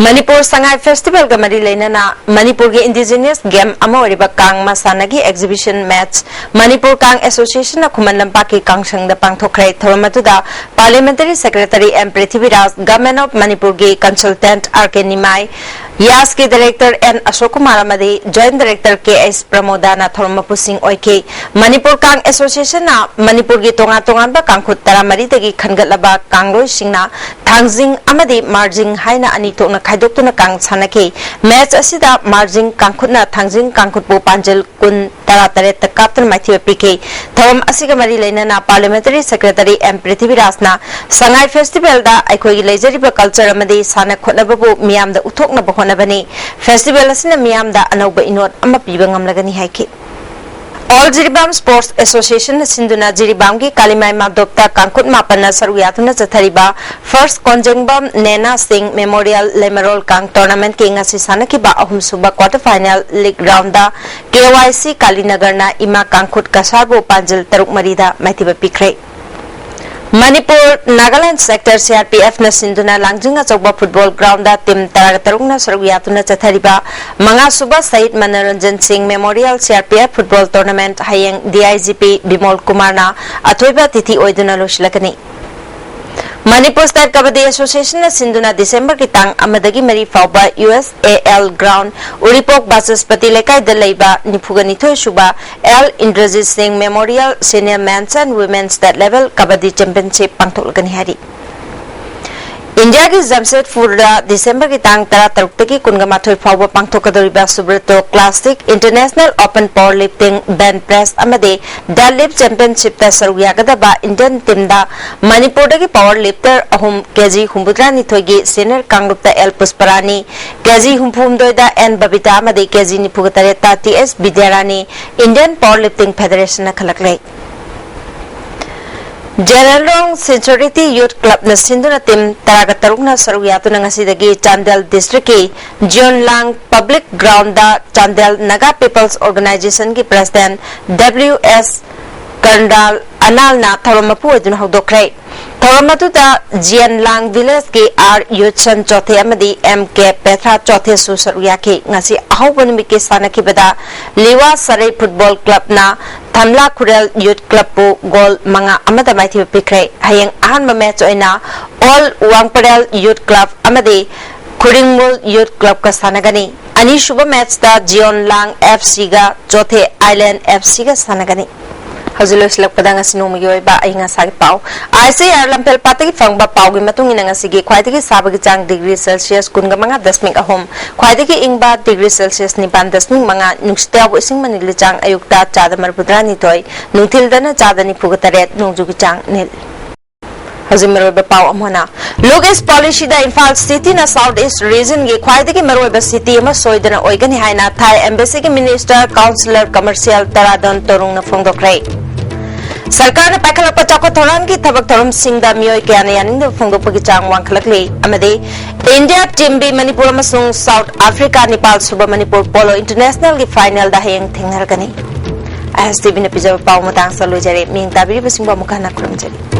ꯃꯅꯤꯄꯨꯔ ꯁꯉꯥꯏ ꯐꯦꯁꯇꯤꯚꯦꯜꯒ ꯃꯔꯤ ꯂꯩꯅꯅ ꯃꯅꯤꯄꯨꯔꯒꯤ ꯏꯟꯗꯤꯖꯤꯅꯁ ꯒꯦꯝ ꯑꯃ ꯑꯣꯏꯔꯤꯕ ꯀꯥꯡ ꯃꯁꯥꯟꯅꯒꯤ ꯑꯦꯛꯖꯤꯕꯤꯁꯟ ꯃꯦꯆ ꯃꯅꯤꯄꯨꯔ ꯀꯥꯡ ꯑꯦꯁꯣꯁꯤꯌꯦꯁꯟꯅ ꯈꯨꯃꯟ ꯂꯝꯄꯥꯛꯀꯤ ꯀꯥꯡꯁꯪꯗ ꯄꯥꯡꯊꯣꯛꯈ꯭ꯔꯦ꯫ ꯊꯧꯔꯝ ꯑꯗꯨꯗ parliamentary secretary M Prithviraj, government of ꯃꯅꯤꯄꯨꯔꯒꯤ ꯀꯟꯁꯜꯇꯦꯟꯠ ꯑꯥꯔ ꯀꯦ ꯅꯤꯃꯥꯏ, ꯌꯥꯁꯀꯤ ꯗꯥꯏꯔꯦꯛꯇꯔ ꯑꯦꯟ ꯑꯁꯣꯛ ꯀꯨꯃꯥꯔ ꯑꯃꯗꯤ ꯖꯣꯏꯟꯠ ꯗꯥꯏꯔꯦꯛꯇꯔ ꯀꯦ ꯑꯩꯆ ꯄ꯭ꯔꯃꯣꯗꯥꯅ ꯊꯧꯔꯝ ꯃꯄꯨꯁꯤꯡ ꯑꯣꯏꯈꯤ꯫ ꯃꯅꯤꯄꯨꯔ ꯀꯥꯡ ꯑꯦꯁꯣꯁꯤꯌꯦꯁꯟꯅ ꯃꯅꯤꯄꯨꯔꯒꯤ ꯇꯣꯉꯥꯟ ꯇꯣꯉꯥꯟꯕ ꯀꯥꯡꯈꯨꯠ ꯇꯔꯥꯃꯔꯤꯗꯒꯤ ꯈꯟꯒꯠꯂꯕ ꯀꯥꯡꯂꯣꯏꯁꯤꯡꯅ ꯊꯥꯡꯖꯤꯡ ꯑꯃꯗꯤ ꯃꯥꯔꯖꯤꯡ ꯍꯥꯏꯅ ꯑꯅꯤ ꯊꯣꯛꯅ ꯈꯥꯏꯗꯣꯛꯇꯨꯅ ꯀꯥꯡ ꯁꯥꯟꯅꯈꯤ꯫ ꯃꯦꯆ ꯑꯁꯤꯗ ꯃꯥꯔꯖꯤꯡ ꯀꯥꯡꯈꯨꯠꯅ ꯊꯥꯡꯖꯤꯡ ꯀꯥꯡꯈꯨꯠꯄꯨ ꯄꯥꯟꯖꯤꯜ ꯀꯨꯟ, ꯇꯔꯥꯇꯔꯦꯠꯇ ꯀꯥꯞꯇꯨꯅ ꯃꯥꯏꯊꯤꯕ ꯄꯤꯈꯤ꯫ ꯊꯧꯔꯝ ꯑꯁꯤꯒ ꯃꯔꯤ ꯂꯩꯅꯅ ꯄꯥꯔꯂꯤꯌꯥꯃꯦꯟꯇꯔꯤ ꯁꯦꯀ꯭ꯔꯦꯇꯔꯤ ꯑꯦꯝ ꯄ꯭ꯔꯤꯊꯤꯕꯤꯔꯥꯖꯅ ꯁꯉꯥꯏ ꯐꯦꯁꯇꯤꯚꯦꯜꯗ ꯑꯩꯈꯣꯏꯒꯤ ꯂꯩꯖꯔꯤꯕ ꯀꯜꯆꯔ ꯑꯃꯗꯤ ꯁꯥꯟꯅ ꯈꯣꯠꯅꯕꯕꯨ ꯃꯤꯌꯥꯝꯗ ꯎꯠꯊꯣꯛꯅꯕ ꯍꯣꯠꯅꯕꯅꯤ꯫ ꯐꯦꯁꯇꯤꯚꯦꯜ ꯑꯁꯤꯅ ꯃꯤꯌꯥꯝꯗ ꯑꯅꯧꯕ ꯏꯅꯣꯠ ꯑꯃ ꯄꯤꯕ ꯉꯝꯂꯒꯅꯤ ꯍꯥꯏꯈꯤ꯫ ꯑꯣꯜ ꯖꯤꯔꯤꯕꯥꯝ ꯁ꯭ꯄꯣꯔꯠꯁ ꯑꯦꯁꯣꯁꯤꯌꯦꯁꯟꯅ ꯁꯤꯟꯗꯨꯅ ꯖꯤꯔꯤꯕꯥꯝꯒꯤ ꯀꯥꯂꯤꯃꯥꯏ ꯃꯥꯗꯣꯞꯇ ꯀꯥꯡꯈꯨꯠ ꯃꯥꯄꯟꯅ ꯁꯔꯨꯛ ꯌꯥꯗꯨꯅ ꯆꯠꯊꯔꯤꯕ ꯐꯥꯔꯁ ꯀꯣꯟꯖꯦꯡꯕꯝ ꯅꯦꯅꯥ ꯁꯤꯡ ꯃꯦꯃꯣꯔꯤꯌꯦꯜ ꯂꯩꯃꯔꯣꯜ ꯀꯥꯡ ꯇꯣꯔꯅꯥꯃꯦꯟꯠꯀꯤ ꯉꯁꯤ ꯁꯥꯟꯅꯈꯤꯕ ꯑꯍꯨꯝꯁꯨꯕ quarter final league round K Y ꯁꯤ ꯀꯥꯂꯤꯅꯒꯔꯅ ꯏꯃꯥ ꯀꯥꯡꯈꯨꯠ ꯀꯁꯥꯔꯕꯨ ꯄꯥꯟꯖꯤꯜ ꯇꯔꯨꯛ ꯃꯔꯤꯗ ꯃꯥꯏꯊꯤꯕ ꯄꯤꯈ꯭ꯔꯦ꯫ Manipur Nagaland sector C R P ꯑꯦꯐꯅ ꯁꯤꯟꯗꯨꯅ ꯂꯥꯡꯖꯤꯡ ꯑꯆꯧꯕ ꯐꯨꯠꯕꯣꯜ ꯒ꯭ꯔꯥꯎꯟꯗ ꯇꯤꯝ ꯇꯔꯥꯇꯔꯨꯛꯅ ꯁꯔꯨꯛ ꯌꯥꯗꯨꯅ ꯆꯠꯊꯔꯤꯕ ꯃꯉꯥꯁꯨꯕ ꯁꯍꯤꯗ ꯃꯅꯣꯔꯟꯖꯟ ꯁꯤꯡ ꯃꯦꯃꯣꯔꯤꯌꯦꯜ ꯁꯤ R P F football tournament ꯍꯌꯦꯡ D I G P Bimol ꯀꯨꯃꯥꯔꯅ ꯑꯊꯣꯏꯕ ꯑꯇꯤꯊꯤ ꯑꯣꯏꯗꯨꯅ ꯂꯣꯏꯁꯤꯜꯂꯒꯅꯤ꯫ ꯃꯅꯤꯄꯨꯔ ꯁ꯭ꯇꯦꯠ ꯀꯕꯗꯤ ꯑꯦꯁꯣꯁꯤꯌꯦꯁꯟꯅ ꯁꯤꯟꯗꯨꯅ ꯗꯤꯁꯦꯝꯕꯔꯒꯤ ꯇꯥꯡ ꯑꯃꯗꯒꯤ ꯃꯔꯤ ꯐꯥꯎꯕ U S A L ground, Uripok Bachaspati ꯂꯩꯀꯥꯏꯗ ꯂꯩꯕ ꯅꯤꯐꯨꯒ ꯅꯤꯊꯣꯏ ꯁꯨꯕ L Indrajit Singh memorial senior men's and women state level kabaddi championship ꯄꯥꯡꯊꯣꯛꯂꯒꯅꯤ ꯍꯥꯏꯔꯤ꯫ ꯏꯟꯗꯤꯌꯥꯒꯤ ꯖꯝꯁꯦꯗꯄꯨꯔꯗ ꯗꯤꯁꯦꯝꯕꯔꯒꯤ ꯇꯥꯡ ꯇꯔꯥꯇꯔꯨꯛꯇꯒꯤ ꯀꯨꯟꯃꯥꯊꯣꯏ ꯐꯥꯎꯕ ꯄꯥꯡꯊꯣꯛꯀꯗꯧꯔꯤꯕ Subrato classic international open power lifting bench press ꯑꯃꯗꯤ ꯗꯦꯗꯂꯤꯐ ꯆꯦꯝꯄꯤꯌꯟꯁꯤꯞꯇ ꯁꯔꯨꯛ ꯌꯥꯒꯗꯕ ꯏꯟꯗꯤꯌꯟ ꯇꯤꯝꯗ ꯃꯅꯤꯄꯨꯔꯗꯒꯤ ꯄꯥꯋꯔ ꯂꯤꯐꯇꯔ ꯑꯍꯨꯝ, ꯀꯦꯖꯤ ꯍꯨꯝꯐꯨꯇꯔꯥꯅꯤꯊꯣꯏꯒꯤ ꯁꯤꯅꯤꯌꯔ ꯀꯥꯡꯂꯨꯞꯇ ꯑꯦꯜ ꯄꯨꯁꯄꯔꯥꯅꯤ, ꯀꯦꯖꯤ ꯍꯨꯝꯐꯨꯍꯨꯝꯗꯣꯏꯗ ꯑꯦꯟ ꯕꯕꯤꯇꯥ ꯑꯃꯗꯤ ꯀꯦꯖꯤ ꯅꯤꯐꯨꯒ ꯇꯔꯦꯠꯇ T S Bidyarani Indian power lifting ꯐꯦꯗꯔꯦꯁꯟꯅ ꯈꯜꯂꯛꯂꯦ꯫ ꯖꯦꯔꯦꯂꯣꯡ ꯁꯤꯟꯁꯣꯔꯤꯇꯤ ꯌꯨꯊ ꯀ꯭ꯂꯕꯅ ꯁꯤꯟꯗꯨꯅ ꯇꯤꯝ ꯇꯔꯥꯒ ꯇꯔꯨꯛꯅ ꯁꯔꯨꯛ ꯌꯥꯗꯨꯅ ꯉꯁꯤꯗꯒꯤ ꯆꯥꯟꯗꯦꯜ ꯗꯤꯁꯇ꯭ꯔꯤꯛꯀꯤ ꯖꯤꯌꯣꯟꯂꯥꯡ ꯄꯕ꯭ꯂꯤꯛ ꯒ꯭ꯔꯥꯎꯟꯗ ꯆꯥꯟꯗꯦꯜ ꯅꯥꯒꯥ ꯄꯤꯄꯜꯁ ꯑꯣꯔꯒꯅꯥꯏꯖꯦꯁꯟꯒꯤ ꯄ꯭ꯔꯦꯁꯤꯗꯦꯟꯠ ꯗꯕ꯭ꯂꯤꯌꯨ ꯑꯦꯁ ꯀꯔꯅꯥꯜ ꯑꯅꯥꯜꯅ ꯊꯧꯔꯝ ꯃꯄꯨ ꯑꯣꯏꯗꯨꯅ ꯍꯧꯗꯣꯛꯈ꯭ꯔꯦ꯫ ꯊꯧꯔꯝ ꯑꯗꯨꯗ ꯖꯤꯌꯟꯂꯥꯡ ꯚꯤꯂꯦꯖꯀꯤ ꯑꯥꯔ ꯌꯨꯠꯁꯟ ꯆꯣꯊꯦ ꯑꯃꯗꯤ ꯑꯦꯝ ꯀꯦ ꯄꯦꯊ꯭ꯔꯥ ꯆꯣꯊꯦꯁꯨ ꯁꯔꯨꯛ ꯌꯥꯈꯤ꯫ ꯉꯁꯤ ꯑꯍꯧꯕ ꯅꯨꯃꯤꯠꯀꯤ ꯁꯥꯟꯅꯈꯤꯕꯗ ꯂꯤꯋꯥ ꯁꯔꯩ ꯐꯨꯠꯕꯣꯜ ꯀ꯭ꯂꯕꯅ ꯊꯝꯂꯥ ꯈꯨꯔꯦꯜ ꯌꯨꯠ ꯀ꯭ꯂꯕꯄꯨ ꯒꯣꯜ ꯃꯉꯥ ꯑꯃꯗ ꯃꯥꯏꯊꯤꯕ ꯄꯤꯈ꯭ꯔꯦ꯫ ꯍꯌꯦꯡ ꯑꯍꯥꯟꯕ ꯃꯦꯆ ꯑꯣꯏꯅ ꯑꯣꯜ ꯋꯥꯡꯄꯔꯦꯜ ꯌꯨꯠ ꯀ꯭ꯂꯕ ꯑꯃꯗꯤ ꯈꯨꯔꯤꯡꯃꯨꯜ ꯌꯨꯠ ꯀ꯭ꯂꯕꯀ ꯁꯥꯟꯅꯒꯅꯤ꯫ ꯑꯅꯤꯁꯨꯕ ꯃꯦꯠꯆꯇ ꯖꯤꯌꯣꯟ ꯂꯥꯡ ꯑꯦꯐ ꯁꯤꯒ ꯆꯣꯊꯦ ꯑꯥꯏꯂꯦꯟ ꯑꯦꯐ ꯁꯤꯒ ꯁꯥꯟꯅꯒꯅꯤ꯫ ꯍꯧꯖꯤꯛ ꯂꯣꯏꯁꯤꯜꯂꯛꯄꯗ ꯉꯁꯤ ꯅꯣꯡꯃꯒꯤ ꯑꯣꯏꯕ ꯑꯏꯪ ꯑꯁꯥꯒꯤ ꯄꯥꯎ꯫ ꯑꯥꯏ ꯁꯤ ꯑꯥꯔ ꯂꯝꯐꯦꯜ ꯄꯥꯠꯇꯒꯤ ꯐꯪꯕ ꯄꯥꯎꯒꯤ ꯃꯇꯨꯡ ꯏꯟꯅ ꯉꯁꯤꯒꯤ ꯈ꯭ꯋꯥꯏꯗꯒꯤ ꯁꯥꯕꯒꯤ ꯆꯥꯡ ꯗꯤꯒ꯭ꯔꯤ ꯁꯦꯜꯁꯤꯌꯁ ꯀꯨꯟꯒ ꯃꯉꯥ ꯗꯁꯃꯤꯛ ꯑꯍꯨꯝ, ꯈ꯭ꯋꯥꯏꯗꯒꯤ ꯏꯪꯕ ꯗꯤꯒ꯭ꯔꯤ ꯁꯦꯜꯁꯤꯌꯁ ꯅꯤꯄꯥꯟ ꯗꯁꯃꯤꯛ ꯃꯉꯥ, ꯅꯨꯡꯁꯤꯠꯇ ꯌꯥꯎꯕ ꯏꯁꯤꯡ ꯃꯅꯤꯜꯒꯤ ꯆꯥꯡ ꯑꯌꯨꯛꯇ ꯆꯥꯗ ꯃꯔꯤꯐꯨꯇꯔꯥꯅꯤꯊꯣꯏ, ꯅꯨꯡꯊꯤꯜꯗꯅ ꯆꯥꯗ ꯅꯤꯐꯨꯒ ꯇꯔꯦꯠ, ꯅꯣꯡꯖꯨꯒꯤ ꯆꯥꯡ ꯅꯤꯜ꯫ ꯍꯧꯖꯤꯛ ꯃꯔꯨꯑꯣꯏꯕ ꯄꯥꯎ ꯑꯃꯅ, ꯂꯨꯛ ꯏꯁ ꯄꯣꯂꯤꯁꯤꯗ ꯏꯝꯐꯥꯜ ꯁꯤꯇꯤꯅ ꯁꯥꯎꯠ ꯏꯁ ꯔꯤꯖꯟꯒꯤ ꯈ꯭ꯋꯥꯏꯗꯒꯤ ꯃꯔꯨꯑꯣꯏꯕ ꯁꯤꯇꯤ ꯑꯃ ꯁꯣꯏꯗꯅ ꯑꯣꯏꯒꯅꯤ ꯍꯥꯏꯅ ꯊꯥꯏ ꯑꯦꯝꯕꯦꯁꯤꯒꯤ ꯃꯤꯅꯤꯁꯇꯔ ꯀꯥꯎꯟꯁꯤꯂꯔ ꯀꯃꯔꯁꯤꯌꯦꯜ ꯇꯔꯥꯗꯣꯟ ꯇꯣꯔꯨꯡꯅ ꯐꯣꯡꯗꯣꯛꯈ꯭ꯔꯦ꯫ ꯁꯔꯀꯥꯔꯅ ꯄꯥꯏꯈꯠꯂꯛꯄ ꯆꯥꯎꯈꯠ ꯊꯧꯔꯥꯡꯒꯤ ꯊꯕꯛ ꯊꯧꯔꯝꯁꯤꯡꯗ ꯃꯤꯑꯣꯏ ꯀꯌꯥꯅ ꯌꯥꯅꯤꯡꯗꯕ ꯐꯣꯡꯗꯣꯛꯄꯒꯤ ꯆꯥꯡ ꯋꯥꯡꯈꯠꯂꯛꯂꯤ ꯑꯃꯗꯤ ꯏꯟꯗꯤꯌꯥ ꯇꯤꯝ ꯕꯤ ꯃꯅꯤꯄꯨꯔ ꯑꯃꯁꯨꯡ ꯁꯥꯎꯠ ꯑꯐ꯭ꯔꯤꯀꯥ ꯅꯤꯄꯥꯜ ꯁꯨꯕ ꯃꯅꯤꯄꯨꯔ ꯄꯣꯂꯣ ꯏꯟꯇꯔꯅꯦꯁꯅꯦꯜꯒꯤ ꯐꯥꯏꯅꯦꯜꯗ ꯍꯌꯦꯡ ꯊꯦꯡꯅꯔꯒꯅꯤ꯫ ꯑꯥꯏ ꯑꯦꯁ ꯇꯤ ꯚꯤꯅ ꯄꯤꯖꯕ ꯄꯥꯎ ꯃꯇꯥꯡꯁꯤꯗ ꯂꯣꯏꯖꯔꯦ꯫ ꯃꯤꯡ ꯇꯥꯕꯤꯔꯤꯕꯁꯤꯡꯕꯨ ꯑꯃꯨꯛ ꯍꯟꯅ ꯈꯨꯔꯨꯝꯖꯔꯤ꯫